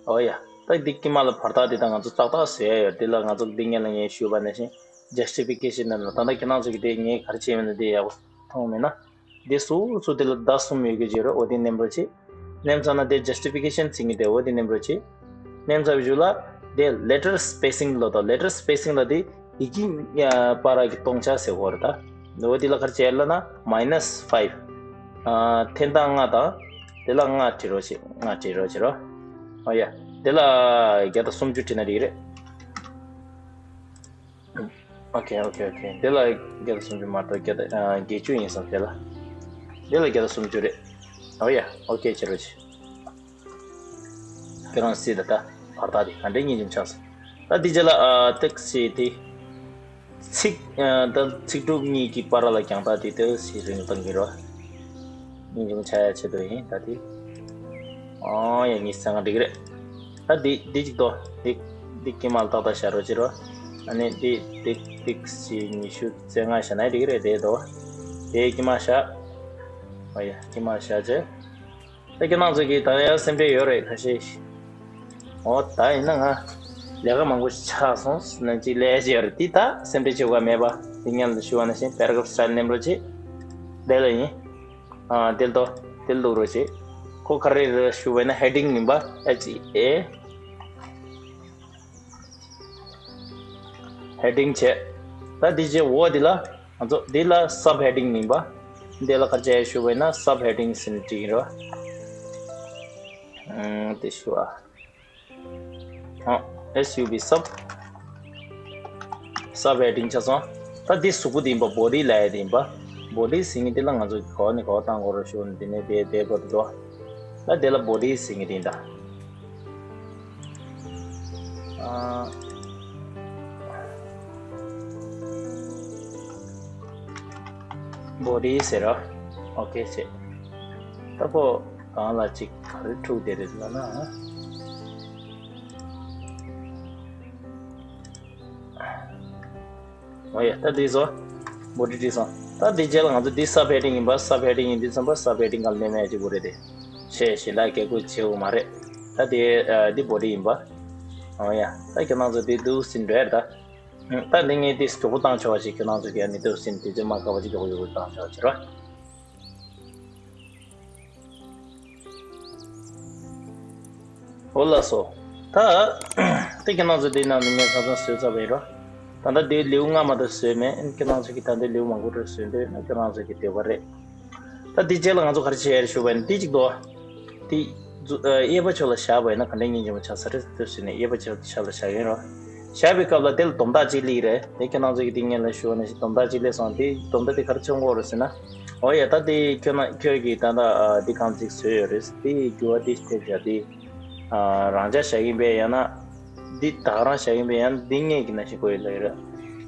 ཨོ་ཡ། ད་འདི་དཀྱིལ་མ་ལ་བར་ཐག་འདི་དང་ང་ཚོ་ཏག་ཏག་བཟོ་ཡ་ཡོད། འདི་ལ་ང་ཚོ་འདི་སྔོན་ལ་ངས་ཞུས་པ་ནང་བཞིན་justification ནང་ལ། ད་ལྟ་ཁྱེད་རང་ཚོ་གིས་དེ་ངས་ག་རེ་བྱས་མིན་ན་དེ་ཡག་པོ་མཐོང་མེད་ན། འདི་སུ་སུ་འདི་ལ་ཟླ་གསུམ་ཡོད་ཀྱི་བརྗོད་རོགས། འོ་དེ་མནན་པར་བྱེད། མནན་ཚར་ན་དེ་justification བྱེད་ཀྱི་འདུག་འོ་དེ་མནན་པར་བྱེད། མནན་ཚར་བའི་རྗེས་ལ་དེ་letter spacing ལབ་དང་། letter spacing ལབ་དེ་ཡི་གེ་བར་གྱི་སྟོང་ཆ་ཟེར་གོ་རེད་ད། འོ་དེ་ལ་ག་རེ་བྱེད་ལབ་ན་minus five ཐེར་འདོན་ལྔ་དང་། དེ་ལ་ལྔ་བྲིས་རོགས་བྱེད། ལྔ་བྲིས་རོགས་བྱེད་རོགས། ཨོ་ཡ། དེ་ལ་བརྒྱ་དང་སུམ་ཅུ་བྲིས་ན་འགྲིག་རེད། ཨོ་ཁེ་ཨོ་ཁེ་ཨོ་ཁེ། དེ་ལ་བརྒྱ་དང་སུམ་ཅུ་མ་གཏོགས་བརྒྱ་དང་ཨ་བརྒྱད་ཅུ་ཡིན་བསམ། དེ་ལ་དེ་ལ་བརྒྱ་དང་སུམ་ཅུ་རེད། ཨོ་ཡ། ཨོ་ཁེ་བྱེད་རོགས་བྱེད། ཁྱེད་རང་གཟིགས་དང་། ད་བར་ཐག་དེ་ག་འདྲའི་ཉིན་ཅིག་ཆགས་སོང་། ད་དེ་རྗེས་ལ་ཨ་ཏེག་སི་དེ་ ཚིག་ཨ་ད་ཚིག་གྲུབ་གཉིས་ཀྱི་བར་ལ་རྒྱང་ཐག་དེ་དེ་ཞིག་རིང་བཏང་གི་རོ། སྙིང་རྗེ་མོ་ཆགས་ཡ་ཆེད་དུ་ཡིན་ད་དེ། ཨོ་ཡ་གཉིས་ཚང་འགྲིག་རེད། ད་འདི་འདི་གཅིག་ཏོ། འདི་འདི་དཀྱིལ་མ་ལ་ཏག་ཏག་བཞག་རོགས་བྱེད་རོགས། ཨ་ནི་འདི་འདི་འདི་ཞིག་ཉི་ཤུ་རྩ་ལྔ་བཞག་ན་འགྲིག་རེད་དེ་ཏོ། དེ་དཀྱིལ་མ་བཞག་ཨོ་ཡ་དཀྱིལ་མ་བཞག་བྱས། ད་ཁྱེད་རང་ཚོ་གིས་ད་ཡང་སེམས་ཁྲལ་ཡོད་རེད་ཁ་ཤས་ཤིག་ཨོ་ད་ཡིན་ན་ང་ལས་ཀ་མང་པོ་ཞིག་ཆགས་སོང་ཟེར་ན་ཅིག་ལས་བྱས་ཡོད་རེད། འདི་ད་སེམས་ཁྲལ་བྱེད་དགོས་མེད་པ་འདི་སྔོན་ལ་ཞུ་བ་ནང་བཞིན་པེ་ར་གྷ་རབ་སི་ཊལ་ནེམ་རོགས་བྱེད། དེ་ལ་ཡིན། ཨ་དེ་ལ་ཏོ། དེ་ལ་འདུག་རོགས་བྱེད། ཁོ་ག་རེ་རེད་ཞུ་བས་ན་ཧེ་ཌིང་ཡིན་པ། H E A ཧེ་ཌིང་བྱས། ད་འདི་བྱས་འོག་འདི་ལ་ང་ཚོ་འདི་ལ་སབ་ཧེ་ཌིང་ཡིན་པ། འདི་ལ་ག་རེ་བྱས་ཞུ་བས་ན་སབ་ཧེ་ཌིང་ཟེར་ནས་བྲིས་ཡིན་རོ། ཨང་དེ་ཞུ་ཨ། ཨ་S U B sub sub heading ཆགས་སོང་། ད་འདི་གཟུགས་པོ་འདི་ཡིན་པ་body ལབ་ཡ་དེ་ཡིན་པ། body ཟེར་མཁན་འདི་ལ་ང་ཚོ་ག་བ་ནས་ག་བ་བཏང་དགོས་རེད་ཞུ་ནས་འདི་ནས་དེ་དེ་བར་དུ་འགྲོ། ད་དེ་ལ་body ཟེར་མཁན་འདི་ཡིན་ད། ཨ། body ཟེར་རོ། ཨོ་ཁེ་བྱས། ད་ཁོ་གང་ལ་ཅིག་ག་རེ་འཁྲུག་བསྡད་རེད་ལབ་ན། ཨོ་ཡ་ད་འདི་བཟོ། body འདི་བཟོ། ད་འདི་རྗེས་ལ་ང་ཚོ་འདི་sub heading ཡིན་པ། sub heading ཡིན་དུས་ཙམ་པ་sub heading སྒང་ལ་ནེམ་ཡ་གཅིག་པོ་རེད་དེ། ཤེས་ཤེས་ལ་གལ་དགོས་བྱེད་དགོས་མ་རེད། ད་དེ་ཨ་འདི་body ཡིན་པ། ཨོ་ཡ་ད་ཁྱེད་རང་ཚོ་འདི་འདུག་ཟིན་འགྲོ་ཡ་རེད་ད། ད་འདི་ངས་འདི་མགྱོགས་པོ་བཏང་ཆོག་པ་ཞིག་ཁྱེད་རང་ཚོ་གིས་ཨ་ནི་འདུག་ཟིན་དུས་ཚོད་མ་འགོར་བ་ཞིག་མགྱོགས་པོ་མགྱོགས་པོ་བཏང་ཆོག་པ་ཞིག་རེད། འོ་ལགས་སོ། ད་དེ་ཁྱེད་རང་ཚོ་དེ་ནང་ནས་ངས་ཆ་ཚང་བཟོས་ཚར་བ་ཡིན་རོ། ད་ལྟ་དེ་ལེའུ་ལྔ་མ་གཏོགས་བཟོས་མེད། ཁྱེད་རང་ཚོ་གིས་ད་ལྟ་ལེའུ་མང་པོ་རེ་བཟོས་འདོད་ན་ཁྱེད་རང་ཚོ་གི་འདོད་པ་རེད། ད་དེ་རྗེས་ལ་ང་ཚོ་ག་རེ་བྱེད་ཡ་རེད་ཞུ་བ་ཡིན་ན་དེ་གཅིག་ཏོ། དེ་གཡས་པ་ཕྱོགས་ལ་བཞག་པ་ཡིན་ན་ག་འདྲའི་སྙིང་རྗེ་མོ་ཆགས་ས་རེད་ཟེར་ནས་གཡས་པ་ཕྱོགས་ལ་བཞག་ཡིན་རོ། བཞག་པའི་སྐབས་ལ་དེ་ལ་སྡོམ་རྟགས་གཅིག་སླེབས་རེད། དེ་ཁྱེད་རང་ཚོ་གིས་དེ་སྔོན་ལ་ཞུ་བ་ནང་བཞིན་སྡོམ་རྟགས་གཅིག་སླེབས་སོང་། དེ་སྡོམ་རྟགས་དེ་ག་རེ་མཚོན་གྱི་ཡོད་རེད་ཟེར་ན། འོ་ཡ་ད་དེ་ཁྱོད་ན་ཁྱོད་ཀྱིས་ད་ལྟ་ཨ་འདི་གང་ཅིག་བཟོས་ཡོད་རེད། དེ་འགྱུར་བ་དེ་ཐེབས་བཞག་དེ་ཨ་རང་འཇགས་བཞག་གིན་པས་ཡང་ན་འདི་ད་ག་རང་བཞག་གིན་པས་ཡང་ན་འདི་ངེད་ཀྱི་ན་ཞིག་དགོས་ཡོད་ལ་ཡོད་རེད།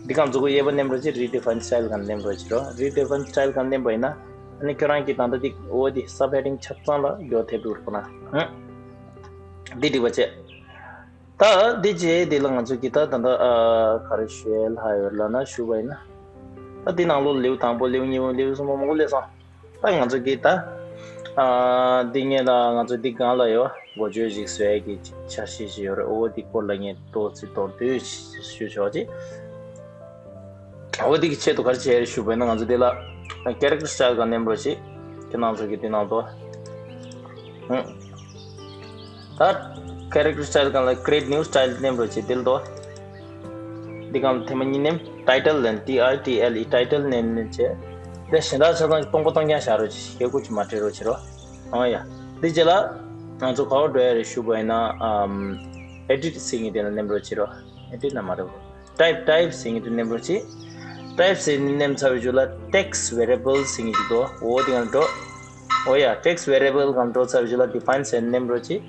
འདི་གང་མཛུ་གུ་གཡས་པ་མནན་རོགས་བྱེད། Redefine style གང་མནན་རོགས་བྱེད་རོགས། Redefine style གང་མནན་པ་ཡིན་ན་ཨ་ནི་ཁྱོད་རང་གིས་ད་ལྟ་འདི་འོ་དེ་sub heading ཆ་ཚང་ལ་འགྱུར་བ་ཐེབས་འགྲོ་གི་རེད་ཁོ་ན། འདི་འགྲིག་པ་བྱས། ད་འདི་རྗེས་འདི་ལ་ང་ཚོ་གིས་ད་ད་ལྟ་ཨ་ག་རེ་ཞུ་ཡ་ལྷག་ཡོད་ལབ་ན་ཞུ་བ་ཡིན་ན། ད་འདི་ནང་ལོགས་ལེའུ་དང་པོ་ལེའུ་གཉིས་པ་ལེའུ་གསུམ་པ་མང་པོ་སླེབས་སོང་། ད་ང་ཚོ་གིས་ད་ཨ་འདི་ངེད་ལ་ང་ཚོ་འདི་སྒང་ལ་ཡོད་འགོ་བརྗོད་ཅིག་བཟོ་ཡ་གི་འཆར་གཞི་ཞིག་ཡོད་རེད། འོ་འདི་སྐོར་ལ་ངས་ཏོག་ཙི་མདོར་བསྡུས་ཞུ་ཆོག་ཅིག་འོ་འདི་གི་ཆེད་དུ་ག་རེ་བྱས་རེད་ཞུ་བ་ཡིན་ན་ང་ཚོ་འདི་ལ་character style གང་མནན་རོགས་བྱེད། ཁྱེད་རང་ཚོ་གི་འདི་ནང་དུ། ད་character style སྒང་ལ་create new style མནན་རོགས་བྱེད། འདི་ལ་དོ། འདི་སྒང་ལ་ཐེངས་མ་གཉིས་མནན། title ལ་T I T L E title མནན་མནན་བྱས། དེ་གཞན་དག་ཆ་ཚང་གི་སྟོང་པ་སྟོང་རྐྱང་བཞག་རོགས་བྱེད། ཞེ་དགུ་ཅིག་མ་སྤྲད་རོགས་བྱེད་རོགས། ཨང་ཡ། འདི་རྗེས་ལ་ང་ཚོ་ག་པར་འགྲོ་ཡ་རེད་ཞུ་བ་ཡིན་ན་ཨམ་edit ཟེར་མཁན་དེ་ལ་མནན་རོགས་བྱེད་རོགས། edit ན་མ་རེད། type type ཟེར་མཁན་དེ་མནན་རོགས་བྱེད། type ཟེར་ནས་མནན་ཚར་བའི་རྗེས་ལ་text variable ཟེར་མཁན་ཅིག་འདུག་འོ་དེ་སྒང་འགྲོ། འོ་ཡ། text variable སྒང་འགྲོ་ཚར་བའི་རྗེས་ལ་define ཟེར་ནས་མནན་རོགས་བྱེད།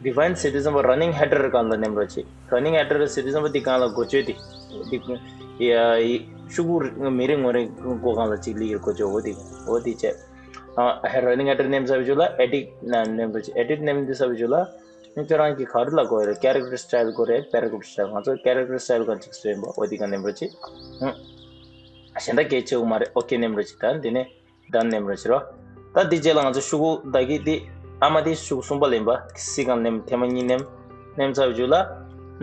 define ཟེར་དུས་ཙམ་པ་running header སྒང་ལ་མནན་རོགས་བྱེད། running header ཟེར་དུས་ཙམ་པ་འདི་སྒང་ལ་འགོ་བརྗོད་དེ། འདི་ཡ་ཤོག་གུ་མི་རེ་ངོ་རེ་མགོ་སྒང་ལ་གཅིག་སླེབས་ཡོད་འགོ་བརྗོད། འོ་དེ་འོ་དེ་བྱས། ཨ་running header མནན་ཚར་བའི་རྗེས་ལ་edit ན་མནན་རོགས་བྱེད། edit མནན་དུས་ཚར་བའི་རྗེས་ལ་ཁྱོད་རང་གིས་ག་རེ་ལབ་དགོས་རེད། character style དགོས་རེད། paragraph style། ང་ཚོ་character style སྒང་ཅིག་བཟོས་ཡིན་པ་འོ་དེ་སྒང་མནན་རོགས་བྱེད། གཞན་དག་གལ་ཆེ་བོ་མ་རེད། okay མནན་རོགས་བྱེད། ད་འདི་ནས་done མནན་རོགས་བྱེད་རོགས། ད་འདི་རྗེས་ལ་ང་ཚོ་ཤོག་གུ་ད་གི་འདི་ཨ་མ་འདི་ཤོག་གུ་གསུམ་པ་ལེན་པ་C སྒང་མནན། ཐེངས་མ་གཉིས་མནན། མནན་ཚར་བའི་རྗེས་ལ་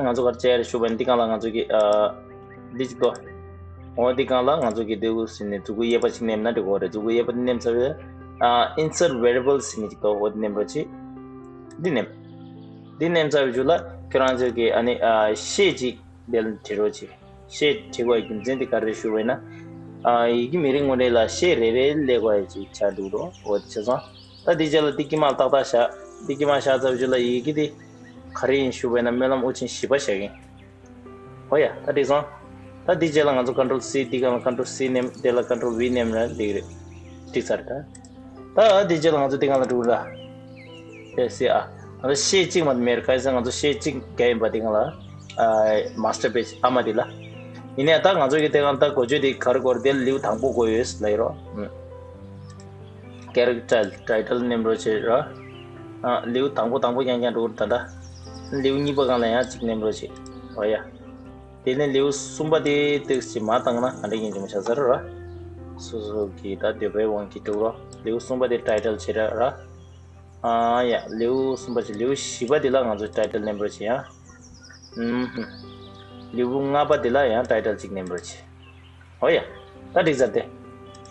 ང་ཚོ་ག་རེ་བྱས་རེད་ཞུ་བ་ཡིན་འདི་སྒང་ལ་ང་ཚོ་གི་ཨ་འདི་གཅིག་ཏོ། འོ་འདི་སྒང་ལ་ང་ཚོ་གི་འདི་གུ་ཟིན་ནས་མཛུ་གུ་གཡས་པ་གཅིག་མནན་ན་འགྲིག་གོ་རེད། མཛུ་གུ་གཡས་པ་འདི་མནན་ཚར་བའི་ཨ་insert variable ཟིན་ནས་གཅིག་ཏོ། འོ་འདི་མནན་རོགས་བྱེད། འདི་མནན། འདི་མནན་ཚར་བའི་རྗེས་ལ་ཁྱོད་རང་ཚོ་གི་ཨ་ནི་ཨ་ཤད་གཅིག་འདི་ལ་བྲིས་རོགས་བྱེད། ཤད་བྲིས་པའི་རྒྱུ་མཚན་དེ་ག་རེ་ཞུ་བས་ན། ཨ་ཡི་གེ་མི་རེ་ངོ་རེ་ལ་ཤད་རེ་རེ་སླེབས་དགོས་ཡ་ཅིག་ཆགས་འདུག་རོ། འོ་དེ་བྱས་ཙང་ད་འདི་རྗེས་ལ་འདི་དཀྱིལ་མ་ཏག་ཏག་བཞག་འདི་དཀྱིལ་མ་བཞག་ཚར་བའི་རྗེས་ལ་ཡི་གེ་དེ་ག་རེ་ཡིན་ཞུ་བས་ན་སྨོན་ལམ་དབུ་ཅན་བཞི་པ་བཞག་གིན། འོ་ཡ་ད་འགྲིག་སོང་། ད་འདི་རྗེས་ལ་ང་ཚོ་control C འདི་སྒང་ལ་control C མནན། དེ་ལ་control V མནན་ན་འགྲིག་རེད། འགྲིག་ཚར་ད། ད་འདི་རྗེས་ལ་ང་ཚོ་འདི་སྒང་ལ་འགྲོ་གི་ར། དེ་སི་ཨ། ང་ཚོ་ཤད་གཅིག་མ་མེད་ར། ག་རེ་ཟེར་ང་ཚོ་ཤད་གཅིག་རྒྱག་ཡིན་པ་འདི་སྒང་ལ། ཨ་master page ཨ་མ་འདི་ལ། ཡིན་ནའི་ད་ང་ཚོ་གི་དེ་གང་ད་གོ་ཆོད་དེ་ག་རེ་གོ་རེད། དེ་ལེའུ་དང་པོ་གོ་ཡོད་ལ་ཡོད་རོ། ཨུམ། Character title name རོ་བྱེད་ར། ཨ་ལེའུ་དང་པོ་དང་པོ་རྐྱང་རྐྱང་འགྲོ་གི་རེད་ད་ད། ལེའུ་གཉིས་པ་སྒང་ལ་ཡང་གཅིག་name རོ་བྱེད། འོ་ཡ། དེ་ནས་ལེའུ་གསུམ་པ་དེ་ཏོག་ཙམ་མ་བཏང་ན་ག་འདྲ་ཡིན་ཅི་མ་ཆགས་ས་རེད་ར། སོ་སོ་གི་ད་འདོད་པའི་དབང་གིས་འགྲོ་རོ། ལེའུ་གསུམ་པ་དེ་title བྱེད་ར་ར། ཨ་ཡ། ལེའུ་གསུམ་པ་བྱེད། ལེའུ་བཞི་པ་དེ་ལ་ང་ཚོ་title name རོ་བྱེད་ཡ། ཨུམ་ཧུམ། ལེའུ་ལྔ་པ་དེ་ལ་ཡང་title གཅིག name རོ་བྱེད། ཨོ་ཡ། ད་འགྲིག་ཚར་ཏེ།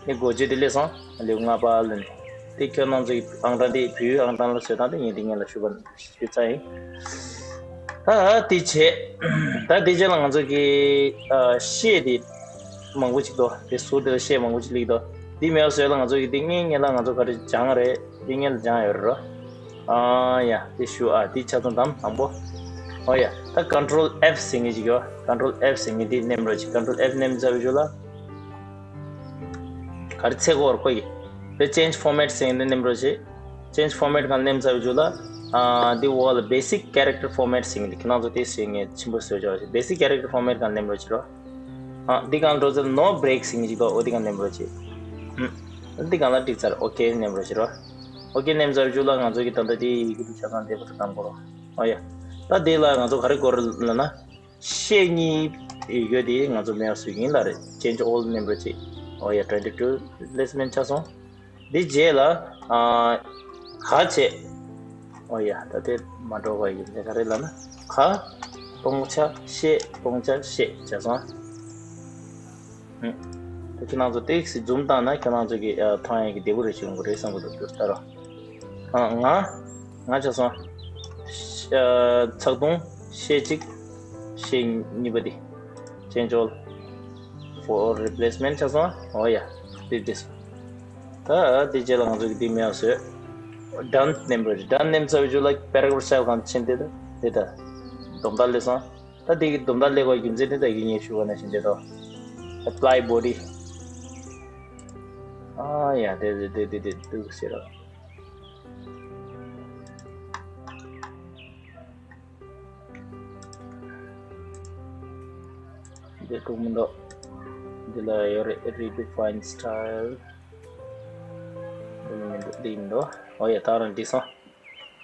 ནི་གོ་ཆོད་དེ་ལས་སོང་། ལེའུ་ལྔ་པ་ལོན། དེ་ཁྱོད་རང་ཚོའི་ཨང་གྲངས་དེ་བོད་ཡིག་ཨང་གྲངས་ལ་བཟོས་སྟངས་དེ་ངས་དེ་ངས་ལ་ཞུ་བ་ཞུ་ཚར་ཡིན། ད་དེ་བྱས། ད་དེ་རྗེས་ལ་ང་ཚོ་གི་ཨ་ཤད་དེ་མང་པོ་ཅིག་འདུག་དེ་ཟུར་དེ་ལ་ཤད་མང་པོ་ཅིག་སླེབས་འདུག་དེ་མེད་པ་བཟོས་ལ་ང་ཚོ་གི་དེ་ངས་ངས་ལ་ང་ཚོ་ག་རེ་སྦྱང་རེད། དེ་ངས་ལ་སྦྱང་ཡོད་རེད་རོ། ཨ་ཡ། དེ་ཞུ་ཨ་དེ་ཆ་ཚང་དམ་དང་པོ། ཨོ་ཡ། ད་control F ཟེར་མཁན་ཅིག་ཡོད། control F ཟེར་མཁན་དེ་ནེམ་རོ་ཅིག control F ནེམ་ཚར་བའི་རྗེས་ལ། ག་རེ་ཚེ་གོ་བར་ཁོ་ཡི། དེ་change format ཟེར་མཁན་དེ་ནེམ་རོ་ཅིག change format གང་ནེམ་ཚར་བའི་རྗེས་ལ། ཨ་དེ་འོག་ལ་basic character format ཟེར་མཁན་དེ་ཁྱེད་རང་ཚོ་དེ་ཟེར་མཁན་ཆེན་པོ་བཟོས་ཆོག basic character format གང་ནེམ་རོ་ཅིག་རོ། ཨ་འདི་གང་འགྲོ་ཚེ་no break ཟེར་མཁན་ཅིག་འདུག་འོ་དེ་གང་ནེམ་རོ་ཅིག་ཨ་འདི་གང་ལ་འགྲིག་ཚར་ཨོ་ཁེ་ནེམ་རོ་ཅིག་རོ། ཨོ་ཁེ་ནེམ་ཚར་བའི་རྗེས་ལ་ང་ཚོ་གི་ད་ལྟ་དེ་ཡི་གེ་དེ་ཆ་ཚང་དེ་བར་དུ་བཏང་དགོས་རོ། ཨོ་ཡ། ད་དེ་ལ་ང་ཚོ་ག་རེ་དགོས་རེད་ལབ་ན། ཤད་གཉིས་ཡོད་དེ་ང་ཚོ་མེད་པ་བཟོ་གི་ཡིན་ལ་རེད། change all name རོ་ཅིག་ཨོ་ཡ། twenty two replacement ཆགས་སོང་། འདི་རྗེས་ལ་ཨ་ག་བྱས། ཨོ་ཡ། ད་དེ་མ་འགྲོ་བ་ཡིན་དེ་ག་རེ་ལབ་ན། ག་སྟོང་ཆ་ཤད་སྟོང་ཆ་ཤད་བྱས་སོང་། ཨུ། ད་ཁྱེད་རང་ཚོ་ཏོག་ཙམ་zoom བཏང་ན་ཁྱེད་རང་ཚོ་གི་ཨ་མཐོང་ཡ་གི་བདེ་པོ་རེ་བྱུང་གི་རེད་བསམ་གི་འདུག་འདིར་ལྟ་རོགས། ཨ་ང་ང་བྱས་སོང་། ཨ་ཚག་དུང་ཤད་གཅིག་ཤད་གཉིས་པ་འདི། change all for replacement བྱས་སོང་། ཨོ་ཡ། འདི་འདི་སོང་། ད་འདི་རྗེས་ལ་ང་ཚོ་གི་འདི་མེད་པ་བཟོས། done ནེམ་རོ། done ནེམ་ཚར་བའི་རྗེས་ལ་paragraph style གང་ཕྱིན་དེ་ད་དེ་ད་སྡོམ་རྟགས་སླེབས་སོང་། ད་དེ་གི་སྡོམ་རྟགས་སླེབས་པའི་རྒྱུ་མཚན་དེ་ད་ཡིན་ངས་ཞུ་བ་ནང་བཞིན་དེ་ད། apply body ཨ་ཡ་དེ་དེ་དེ་དེ་དེ་འདུག་ཟེར་རོ། འདི་དཀྲུག་མི་འདུག་འདི་ལ་ཡོད་རེད། redefine style འདི་མི་འདུག་འདི་མི་འདུག་ཨོ་ཡ། ད་རང་འགྲིག་སོང་།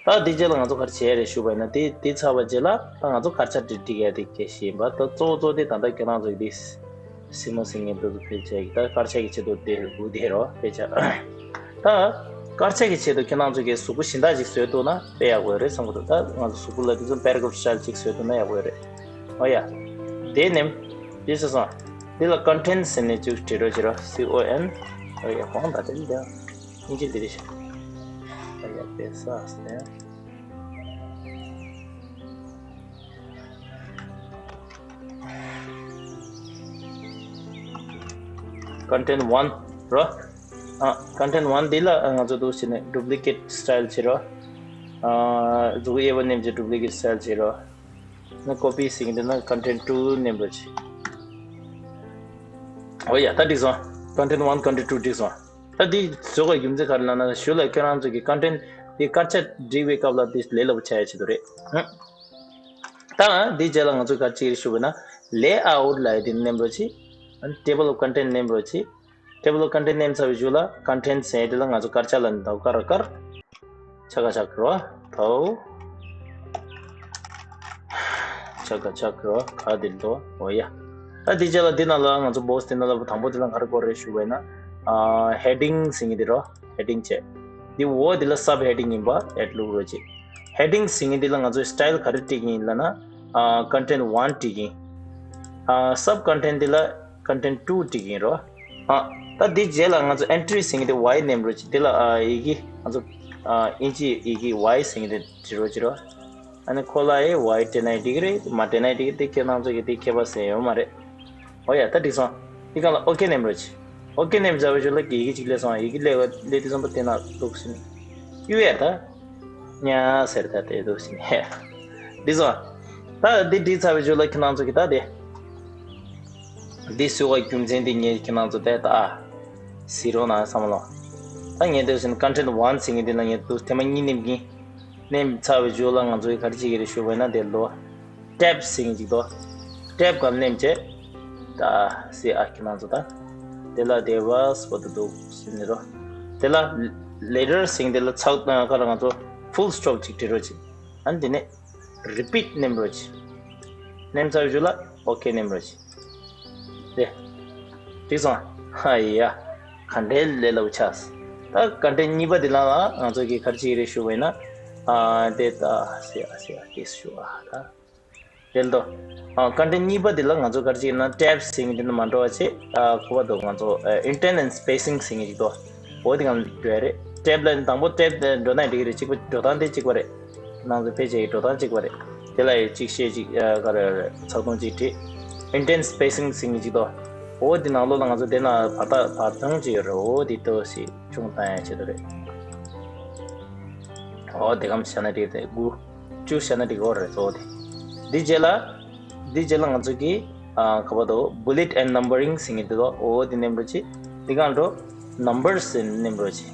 ད་འདི་རྗེས་ལ་ང་ཚོ་ག་རེ་བྱས་རེད་ཞུས་པ་ཡིན་ན། དེ་དེ་ཚར་བ་རྗེས་ལ་ད་ང་ཚོ་དཀར་ཆག་འབྲི་འབྲི་ཡ་དེ་གལ་ཆེ་ཡིན་པ། ད་གཙོ་བོ་གཙོ་བོ་དེ་ད་ལྟ་ཁྱེད་རང་ཚོ་གི་དེ་སི་མོ་སི་ངེས་འདུག་ཕལ་ཆེར་གི་ད་དཀར་ཆག་གི་ཆེད་དུ་དེ་དགུ་དེ་རོ་ཕལ་ཆེར། ད་དཀར་ཆག་གི་ཆེད་དུ་ཁྱེད་རང་ཚོ་གི་གཟུགས་པོ་གཞན་དག་ཅིག་བཟོས་འདུག་ན་དཔེ་ཡག་པོ་ཡོད་རེད་བསམ་གི་འདུག་ད་ང་ཚོ་གཟུགས་པོ་ལ་དེ་ཚོ་paragraph style ཅིག་བཟོས་འདུག་ན་ཡག་པོ་ཡོད་རེད། ཨོ་ཡ། དེ་ནེམ། དེ་སོ་སོ། འདི་ལ་content ཟེར་ནས་ཅིག་བྲིས་རོགས་བྱེད་རོགས། C O N ཨོ་ཡ། གོང་ད་དེ་འདི་ཨིན་ཇི་འདི་རེད་ཤག་ཨོ་ཡ། དེ་ས་ཨ་སི་ནས། content one རོ། ཨ་content one འདི་ལ་ང་ཚོ་འདུག་བྱས་ནས་duplicate style བྱེད་རོགས། ཨ་གཟུགས་པོ་གཡས་པ་ནེམ་བྱས་duplicate style བྱེད་རོགས། ན་copy ཟེར་གྱི་འདུག་ན་content two ནེམ་རོགས་བྱེད། ཨོ་ཡ། ད་འགྲིག་སོང་། content one content two འགྲིག་སོང་། ད་འདི་བཟོ་དགོས་རྒྱུ་མཚན་ག་རེ་ལབ་ན་གཞུག་ལ་ཁྱོད་རང་ཚོ་གི་content འདི་དཀར་ཆག་འབྲི་བའི་སྐབས་ལ་འདི་ལས་སླ་པོ་ཆགས་ཡ་ཆེད་དུ་རེད། ཧུམ། ད་འདི་རྗེས་ལ་ང་ཚོ་ག་རེ་བྱེད་ཀྱི་རེད་ཞུ་བ་ན། layout ལབ་ཡ་དེ་ནེམ་རོགས་བྱེད། table of content ནེམ་རོགས་བྱེད། table of content ནེམ་ཚར་བའི་གཞུག་ལ་content ཟེར་དེ་ལ་ང་ཚོ་དཀར་ཆག་ལ་འདུག་དཀར་དཀར། ཆག་ག་ཆག་རོ། ཐོ། ཆག་ག་ཆག་རོ། ག་དེ་འདུག་ཨོ་ཡ། ད་དེ་རྗེས་ལ་འདི་ནང་ལ་ང་ཚོ་box དེ་ནང་ལ་དང་པོ་དེ་ལ་ག་རེ་དགོས་རེད་ཞུ་བས་ན། ཨ་heading ཟེར་མཁན་དེ་རོ། heading བྱས། འདི་འོག་དེ་ལ་sub heading ཡིན་པ་add look རོ་བྱེད། heading ཟེར་མཁན་འདི་ལ་ང་ཚོ་style ག་རེ་སྤྲད་ཀྱི་ཡིན་ལབ་ན། ཨ་content one སྤྲད་ཀྱི་ཡིན། ཨ་sub content འདི་ལ་content two སྤྲད་ཀྱི་ཡིན་རོ། ཨ་ད་འདི་རྗེས་ལ་ང་ཚོ་entry ཟེར་མཁན་དེ་Y ནེམ་རོ་བྱེད། དེ་ལ་ཨ་ཡི་གེ་ང་ཚོ་ཨ་ཨིན་ཇི་ཡི་གེ་Y ཟེར་མཁན་དེ་བྲི་རོ་བྱེད་རོ། ཨ་ནི་ཁོ་ལ་ཡི་Y སྤྲད་ན་ཡི་འགྲིག་གི་རེད། མ་སྤྲད་ན་ཡི་འགྲིག་གི་རེད། དེ་ཁྱེད་རང་ཚོ་གི་དེ་ཁྱད་པར་ཟེར་ཡོད་མ་རེད། ཨོ་ཡ། ད་འགྲིག་སོང་། འདི་གང་ལ་ཨོ་ཁེ་ནེམ་རོ་བྱེད། ཨོ་ཁེ་ནེམ་བྱ་བའི་ཞོར་ལ་ཡི་གེ་གཅིག་སླེབས་སོང་། ཡི་གེ་སླེབས་པ་སླེབས་དུས་ཙམ་པ་དེ་ན་འདུག་ཟིན། གཡུ་ཡ་ད། ཉ་ཟེར་ད་དེ་འདུག་ཟིན། འགྲིག་སོང་། ད་འདི་འགྲིག་ཚར་བའི་ཞོར་ལ་ཁྱེད་རང་ཚོ་གི་ད་དེ། འདི་བཟོ་བའི་རྒྱུ་མཚན་དེ་ངས་ཁྱེད་རང་ཚོ་དེ་ད་ཨ། ཟེར་རོགས་གནང་བསམ་བློ། ད་ངས་འདུག་ཟིན་content one ཟེར་མཁན་དེ་ན་ངས་འདུག་ཐེངས་མ་གཉིས་ནེམ་གིན། ནེམ་ཚར་བའི་རྗེས་ལ་ང་ཚོས་ག་རེ་བྱེད་ཀྱི་རེད་ཞུ་བ་ན། དེ་ལོ། tab ཟེར་མཁན་ཅིག་འདུག tab ག་ནེམ་བྱས། ད་སི་ཨ་ཁྱེད་རང་ཚོ་ད། དེ་ལ་དེ་བ་སི་པོ་ཏི་འདུག་ཟེར་ནི་རོ། དེ་ལ་ལེ་ཊར་ཟེར་དེ་ལ་ཚགས་ཁ་ལ་ང་ཚོ་ཕུལ་སི་ཊོབ་ཅིག་བྲི་རོ་ཅིག་ཨ་ནི་དེ་ནས་རི་པིཊ་ནེམ་རོ་ཅིག་ནེམ་ཚར་རྒྱུ་ལ་ཨོ་ཀེ་ནེམ་རོ་ཅིག་དེ། འགྲིག་སོང་། ཧ་ཡ། ག་འདྲའི་ལས་སླ་པོ་ཆགས། ད་ཀོན་ཊེན་ཊི་གཉིས་པ་དེ་ལ་ང་ཚོ་གི་ག་རེ་བྱེད་ཀྱི་རེད་ཞུ་བ་ཡིན་ན། ཨ་དེ་ད་སི་ཨ་སི་ཨ་ཏིས་ཞུ་ཨ་ད། དེ་ལྟོ། ཨ་ཀོན་ཊེན་ཊི་གཉིས་པ་དེ་ལ་ང་ཚོ་ག་རེ་བྱེད་ཀྱི་ན་ཊེབ་ཟེར་མཁན་དེ་ནི་མ་འགྲོ་བ་བྱེད། ཨ་ཁོ་པ་དོ་ང་ཚོ་ཨ་ཨིན་ཌེན་ཊི་ཨེན་ཌི་སི་པེ་སིང་ཟེར་མཁན་ཅིག་དོ། འོ་དེ་གང་འགྲོ་ཡ་རེད། ཊེབ་ལ་དང་པོ་ཊེབ་འགྲོ་ན་འགྲིག་གི་རེད། གཅིག་པ་འགྲོ་སྟངས་དེ་གཅིག་པ་རེད། ནང་ཚོ་ཕལ་ཆེར་འགྲོ་སྟངས་གཅིག་པ་རེད། དེ་ལ་ཡི་གཅིག་བཤད་གཅིག་ཨ་ག་རེ་རེད། ཚགས་ཐུང་གཅིག་བྲིས། ཨིན་ཌེན་ཊི་ཨེན་ཌི་སི་པེ་སིང་ཟེར་མཁན་གཅིག་དོ། འོ་དེ་ནང་ལོགས་ལ་ང་ཚོ་དེ་ན་བར་ཐག་བར་ཐང་གཅིག་ཡོད་རེད། འོ་དེ་ལྟོས་ཤིག་ཆུང་བཏང་ཡ་ཆེད་དུ་རེད། འོ་དེ་གམ་བྱས་ན་འགྲིག་རེད། དགུ་བཅུ་བྱས་ན་འགྲིག་གི་རེད། གཙོ་བོ་དེ། འདི་རྗེས་ལ། འདི་རྗེས་ལ་ང་ཚོ་གི་ཨ་ག་པ་དོ་བུ་ལེཊ་ཨེན་ཌི་ནམ་བར་རིང་ཟེར་མཁན་དེ་དོ། འོ་དེ་ནེམ་རོ་ཅིག་དེ་གང་འགྲོ་ནམ་བར་སི་ནེམ་རོ་ཅིག་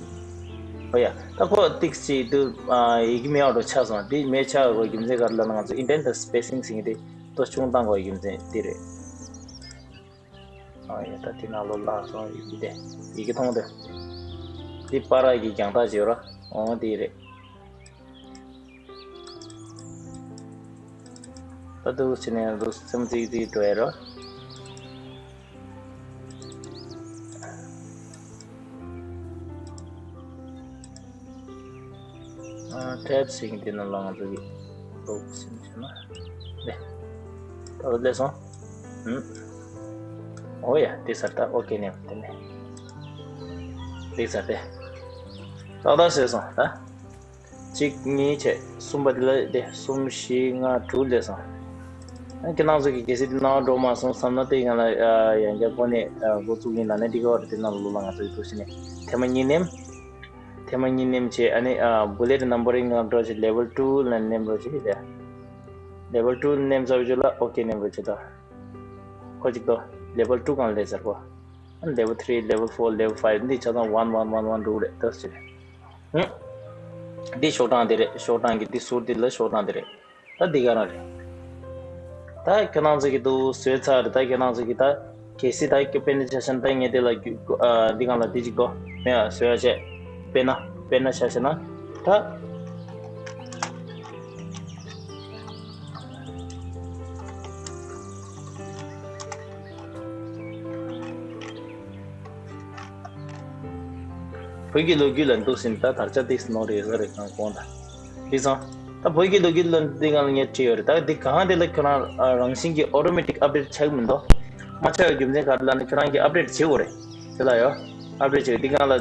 འོ་ཡ། ད་ཁོ་ཏིག་ཅིག་དུ་ཨ་ཡི་གེ་མེད་པ་འགྲོ་ཆགས་སོང་། དེ་མེད་ཆགས་དགོས་རྒྱུ་མཚན་ག་རེ་ལབ་ན་ང་ཚོ་ཨིན་ཌེན་ཊི་ཨེན་ཌི་སི་པེ་སིང་ཟེར་མཁན་དེ་ཏོ་ཆུང་བཏང་དགོས་རྒྱུ་མཚན་དེ་རེད། ཨ་ཡ། ད་དེ་ནང་ལོགས་ལ་སོང་ཡི་གེ་དེ་ཡི་གེ་མཐོང་དེ། དེ་པར་གྱི་རྒྱང་ཐག་བྱེད་རོགས། འོ་དེ་རེད། ད་འདུག་བྱས་ནས་འདུག་སེམས་ཙིག་ཙིག་འགྲོ་ཡ་རོ། ཨ་ཊེབ་ཟེར་མཁན་དེ་ནང་ལ་ང་ཚོ་གི་འདུག་སེམས་བྱས་ན་ནས་ད་ལོ་སླེབས་སོང་། ཨུམ། འོ་ཡ། དེ་ཚར་ད་ཨོ་ཀེ་ནས་དེ་ནས་དེ་ཚར་དེ་ཏག་ཏག་བཟོས་སོང་ད། གཅིག་གཉིས་བྱས་གསུམ་པ་དེ་ལ་དེ་གསུམ་བཞི་ལྔ་དྲུག་སླེབས་སོང་། ཨ་ཁྱེད་རང་ཚོ་གི་གལ་སྲིད་དེ་སྣང་བ་འགྲོ་མ་སོང་བསམ་ན་དེ་ཡང་ལ་ཡང་བསྐྱར་འགོ་ནས་འགོ་བཙུགས་ཡིན་ལ་ནས་འགྲིག་གི་རེད། དེ་ནང་ལོགས་ལ་ང་ཚོ་གི་འདུག་སེ་ནས་ཐེངས་མ་གཉིས་ནེམ། ཐེངས་མ་གཉིས་ནེམ་བྱས། ཨ་ནི་ཨ་བུ་ལེཊ་ནམ་བར་རིང་གང་འགྲོ་བྱས་ལེ་ཝལ་ཊུ་ལ་ནེམ་རོགས་བྱེད་དེ། ལེ་ཝལ་ཊུ་ནེམ་ཚར་བའི་རྗེས་ལ་ཨོ་ཀེ་ནེམ་རོགས་བྱེད་ད། ཁོ་གཅིག་ཏོ། ལེ་ཝལ་ཊུ་གང་སླེབས་ཚར་གོ། ཨ་ནི་ལེ་ཝལ་ཐི་རི་ལེ་ཝལ་ཕོར་ལེ་ཝལ་ཕའིབ་འདི་ཆ་ཚང་ཝན་ཝན་ཝན་ཝན་འགྲོ་རེད་ད་ཟེར། ཧུམ། འདི་ཤོག་གྲངས་འདི་རེད། ཤོག་གྲངས་ཀྱི་འདི་ཟུར་འདི་ལ་ཤོག་གྲངས་འདི་རེད། ད་འདི་ག་རང་རེད། ད་ཁྱེད་རང་ཚོ་གི་འདུག་བཟོས་ཚར་རེད། ད་ཁྱེད་རང་ཚོ་གི་ད་གལ་སྲིད་ད་ཁྱོད་དཔེར་ན་ཆ་བཞག་ན་ད་ངས་འདི་ལ་རྒྱུ་ཨ་འདི་གང་ལ་འདི་གཅིག་དོ་མེད་ཨ་བཟོས་ཡ་བྱས། དཔེར་ན་དཔེར་ན་ཆ་བཞག་ན་ད། བོད་ཀྱི་ལོ་རྒྱུས་ལ་འདུག་ཟིན་ད་དར་ཆ་ཏིག་སི་ནོར་ཡོད་ས་རེད་གང་གོང་ད། འདི་སོང་། ད་བོད་ཀྱི་ལོ་རྒྱུས་ལ་འདི་གང་ལ་ངས་བྲིས་ཡོད་རེད། ད་འདི་གང་དེ་ལ་ཁྱོད་རང་རང་བཞིན་གྱིས་ཨོ་ཊོ་མེ་ཊིག་ཨབ་ཌེཊ་ཆགས་མི་འདུག་མ་ཆགས་པའི་རྒྱུ་མཚན་ག་རེ་ལབ་ན་ཁྱོད་རང་གིས་ཨབ་ཌེཊ་བྱེད་དགོས་རེད། དེ་ལ་ཡོ། ཨབ་ཌེཊ་བྱེད་དགོས། འདི་གང་ལ་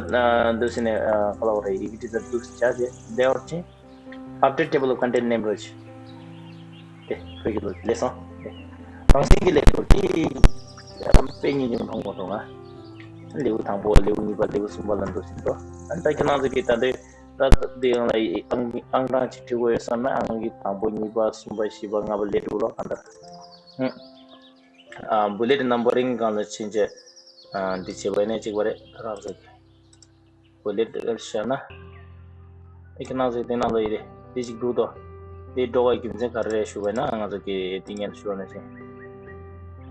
འདུག་ཟིན་ནས་ག་ལ་བ་རེད། ཡི་གེ་ཏི་ཙར་འདུག་ཟིན་བྱ་བྱེད་འདེ་བར་ཕྱིན། Update table of content name རོ་ཆེ། དེ་བོད་ཀྱི་ལོ་ལས་སོང་། དེ་རང་བཞིན་གྱི་ལས་འགུལ་དེ་དཔེ་ཉིན་ཉིན་མཐོང་གོ་འདུག་ང་། ལེའུ་དང་པོ་ལེའུ་གཉིས་པ་ལེའུ་གསུམ་པ་ལ་འགྲོ་བཞིན་འདུག་ཨ་ནི་ད་ཁྱེད་རང་ཚོ་གིས་ད་ལྟའི་ད་དེ་ཡང་ལ་ཨང་ཨང་གྲངས་ཅིག་བྲི་དགོས་ཡོད་བསམ་ན་ཨང་གི་དང་པོ་གཉིས་པ་གསུམ་པ་བཞི་པ་ལྔ་པ་ལས་དྲུག་ལོ་གང་ལྟར། ཨ་bullet numbering སྒང་ལ་ཕྱིན་ཆད་འདི་བྱེད་པ་ཡིན་ན་གཅིག་པ་རེད། ད་རང་ཚོ་གིས། བུ་ལེ་ཏི་བཤད་ན། ཨེ་ཁྱེད་རང་ཚོས་དེ་ནང་ལ་ཡི་རེད། དེ་ཅིག་འདུག་དོ། དེ་འགྲོ་བའི་རྒྱུ་མཚན་ག་རེ་རེད་ཞུ་བས་ན་ང་ཚོ་གི་དེ་ངན་ཞུ་བ་ནས་ཅིག་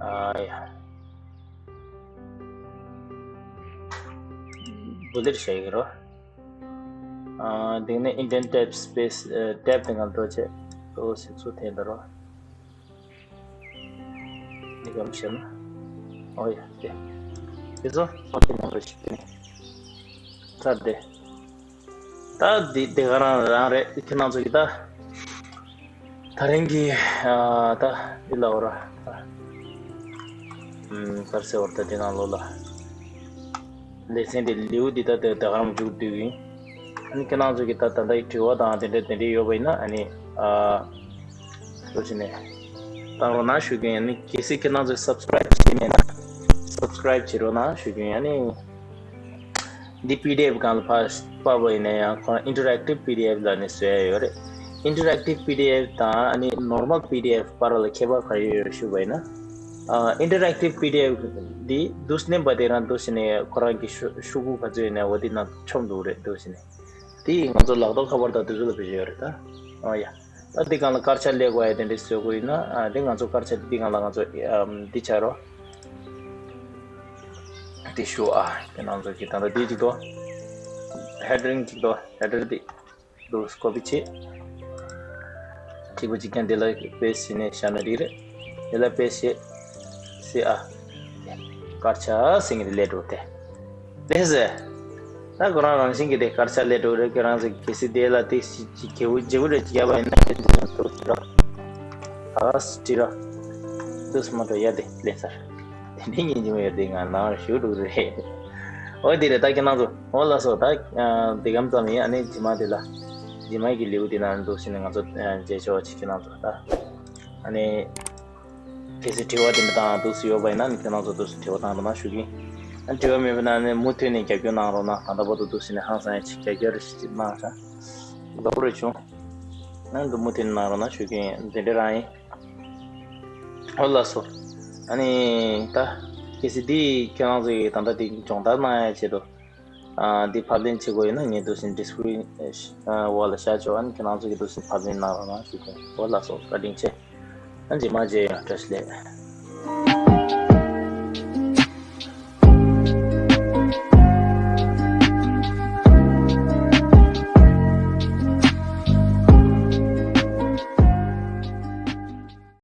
ཨ་ཡ། བུ་ལེ་ཏི་བཤད་ཡི་རོ། ཨ་དེ་ནས་ཨིན་ཌེན་ཊེབ་སི་པེ་སི་ཨ་ཊེབ་དེ་ང་འགྲོ་བྱས། ཨོ་སི་ཚུ་འཐེན་ད་རོ། འདི་གམ་བཤད་ན། ཨོ་ཡ་དེ། དེ་ཚོ་ཨོ་ཁེ་ནང་རེ་ཞིག་དེ་ནི། ཚར་དེ། ད་འདི་དེ་ག་རང་རང་རེད། ཁྱེད་རང་ཚོ་གི་ད། ད་རིང་གི་ཨ་ད་འདི་ལ་འོ་ར། ཨམ་གར་སེ་འོར་ད་དེ་ནང་ལོ་ལ། ལེ་ཚན་དེ་ལེའུ་འདི་ད་དེ་ད་ག་རང་མཇུག་བསྡུས་ཡིན། ཨ་ནི་ཁྱེད་རང་ཚོ་གི་ད་ད་ལྟ་ཡི་དྲི་བ་དང་དེ་འདྲ་དེ་འདྲ་ཡོད་པ་ཡིན་ན་ཨ་ནི་ཨ། ལོ་ཆེ་ནས། བཏང་རོགས་གནང་ཞུ་རྒྱུ་ཡིན། ཨ་ནི་གལ་སྲིད་ཁྱེད་རང་ཚོས་སབ་སི་ཀ་རེབ་བྱས་མེད་ན། སབ་སི་ཀ་རེབ་བྱེད་རོགས་གནང་ཞུ་རྒྱུ་ཡིན། ཨ་ནི། འདི་པི་ཌི་ཨེཕ་སྒང་ལ་ཕར་སྤར་བ་ཡིན་ན་ཡང་ཁོ་རང་ཨིན་ཊར་ཨེག་ཊིབ་པི་ཌི་ཨེཕ་ལ་ནི་བཟོ་ཡ་ཡོད་རེད། ཨིན་ཊར་ཨེག་ཊིབ་པི་ཌི་ཨེཕ་དང་ཨ་ནི་ནོར་མལ་པི་ཌི་ཨེཕ་བར་ལ་ཁྱད་པར་ག་རེ་ཡོད་ཞུ་བ་ཡིན་ན། ཨ་ཨིན་ཊར་ཨེག་ཊིབ་པི་ཌི་ཨེཕ་འདི་དུས་ནེམ་པ་དེ་རང་དུས་ནས་ཁོ་རང་གི་ཤོ་ཤོག་གུ་ག་ཚོད་ཡིན་ན་འོ་དེ་ནང་མཆོང་འདུག་རེད་དུས་ནས། དེ་ང་ཚོ་ལག་ཐོག་ཁ་པར་དང་དུས་ཚོད་ལ་བེད་སྤྱོད་ཡོད་རེད་ད། ཨ་ཡ། ད་འདི་སྒང་ལ་དཀར་ཆག་སླེབས་དགོས་ཡ་དེ་འདྲ་བཟོ་དགོས་ཡིན་ན་ཨ་འདི་ང་ཚོ་དཀར་ཆག་འདི་སྒང་ལ་ང་ཚོ་ཨམ་འདི་བྱ་རོགས། དེ་ཞུ་ཨ། ཁྱེད་རང་ཚོ་གི་ད་ལྟ་དེ་གཅིག་ཏོ། ཧེ་ཌར་རིང་གཅིག་ཏོ། ཧེ་ཌར་དེ་དུ་ཀོ་པི་བྱེད། གཅིག་པ་གཅིག་རྐྱང་དེ་ལ་པེ་སི་བྱས་ནས་བཞག་ན་འགྲིག་རེད། དེ་ལ་པེ་སི་བྱེད། སི་ཨ། དཀར་ཆག་ཟེར་གྱི་དེ་སླེབས་འགྲོ་དེ། ལགས་སེ། ད་ཁོ་རང་རང་བཞིན་གྱི་དེ་དཀར་ཆག་སླེབས་འགྲོ་རེད། ཁྱེད་རང་ཚོ་གལ་སྲིད་དེ་ལ་དེ་ཞིག་ཅིག་གེ་བོ་བརྗེ་བོ་རེ་ཅིག་བརྒྱབ་པ་ཡིན་ན་དེ་འདྲ་འགྲོ་ཟེར་རོ། ཨ་སི་ཏི་རོ། དུས་མ་འགྲོ་ཡ་དེ་ལེན་ཚར། དེ་འདྲའི་ཉིན་རྒྱུན་ཡོད་དེ་ང་ནང་ཞུ་འགྲོ་གི་རེད། འོ་དེ་རེད། ད་ཁྱེད་རང་ཚོ་འོ་ལགས་སོ། ད་དེ་གམ་ཙམ་ཡིན། ཨ་ནི་རྗེས་མ་དེ་ལ་རྗེས་མ་གི་ལེའུ་དེ་ནང་འདུག་ཟེར་ནས་ང་ཚོ་མཇལ་ཆོག་ཅིག་ཁྱེད་རང་ཚོ་ད་ཨ་ནི། གལ་སྲིད་དྲི་བ་དེ་འདྲ་དང་འདུག་སེ་ཡོད་པ་ཡིན་ན་ནི་ཁྱེད་རང་ཚོ་འདུག་སེ་དྲི་བ་བཏང་རོགས་གནང་ཞུ་གི་ཡིན། ཨ་དྲི་བ་མེད་པ་ན་ནི་མུ་མཐུད་ནས་རྒྱབ་སྐྱོར་གནང་རོགས་གནང་། ད་ལྟ་བར་དུ་འདུག་སེ་ནས་ཧང་སང་ཡ་ཅིག་རྒྱབ་སྐྱོར་ཞིག་གནང་ཤག། དགའ་པོ་རེ་བྱུང་། ཨ་འདུག་མུ་མཐུད་ནས་གནང་རོགས་གནང་ཞུ་གི་ཡིན། དེ་འདྲ་རང་ཡིན། འོ་ལགས་སོ། ཨ་ནི་ད་གལ་སྲིད་འདི་ཁྱེད་རང་ཚོ་གི་ད་ལྟ་འདི་སྦྱོང་བརྡར་གནང་ཡ་ཆེད་དུ། ཨ་འདི་ཕབ་ལེན་བྱེད་དགོས་ཡོད་ན་ངས་འདུག་སེ་ཌི་སི་ཀི་རིབ་ཤན་འོག་ལ་བཞག་ཆོག། ཨ་ནི་ཁྱེད་རང་ཚོ་གི་འདུག་སེ་ཕབ་ལེན་གནང་རོགས་གནང་ཞུ་གི་ཡིན། འོ་ལགས་སོ། བཀའ་དྲིན་ཆེ། ཨ་རྗེས་མ་མཇལ་ཡོང་། བཀྲ་ཤིས་བདེ་ལེགས།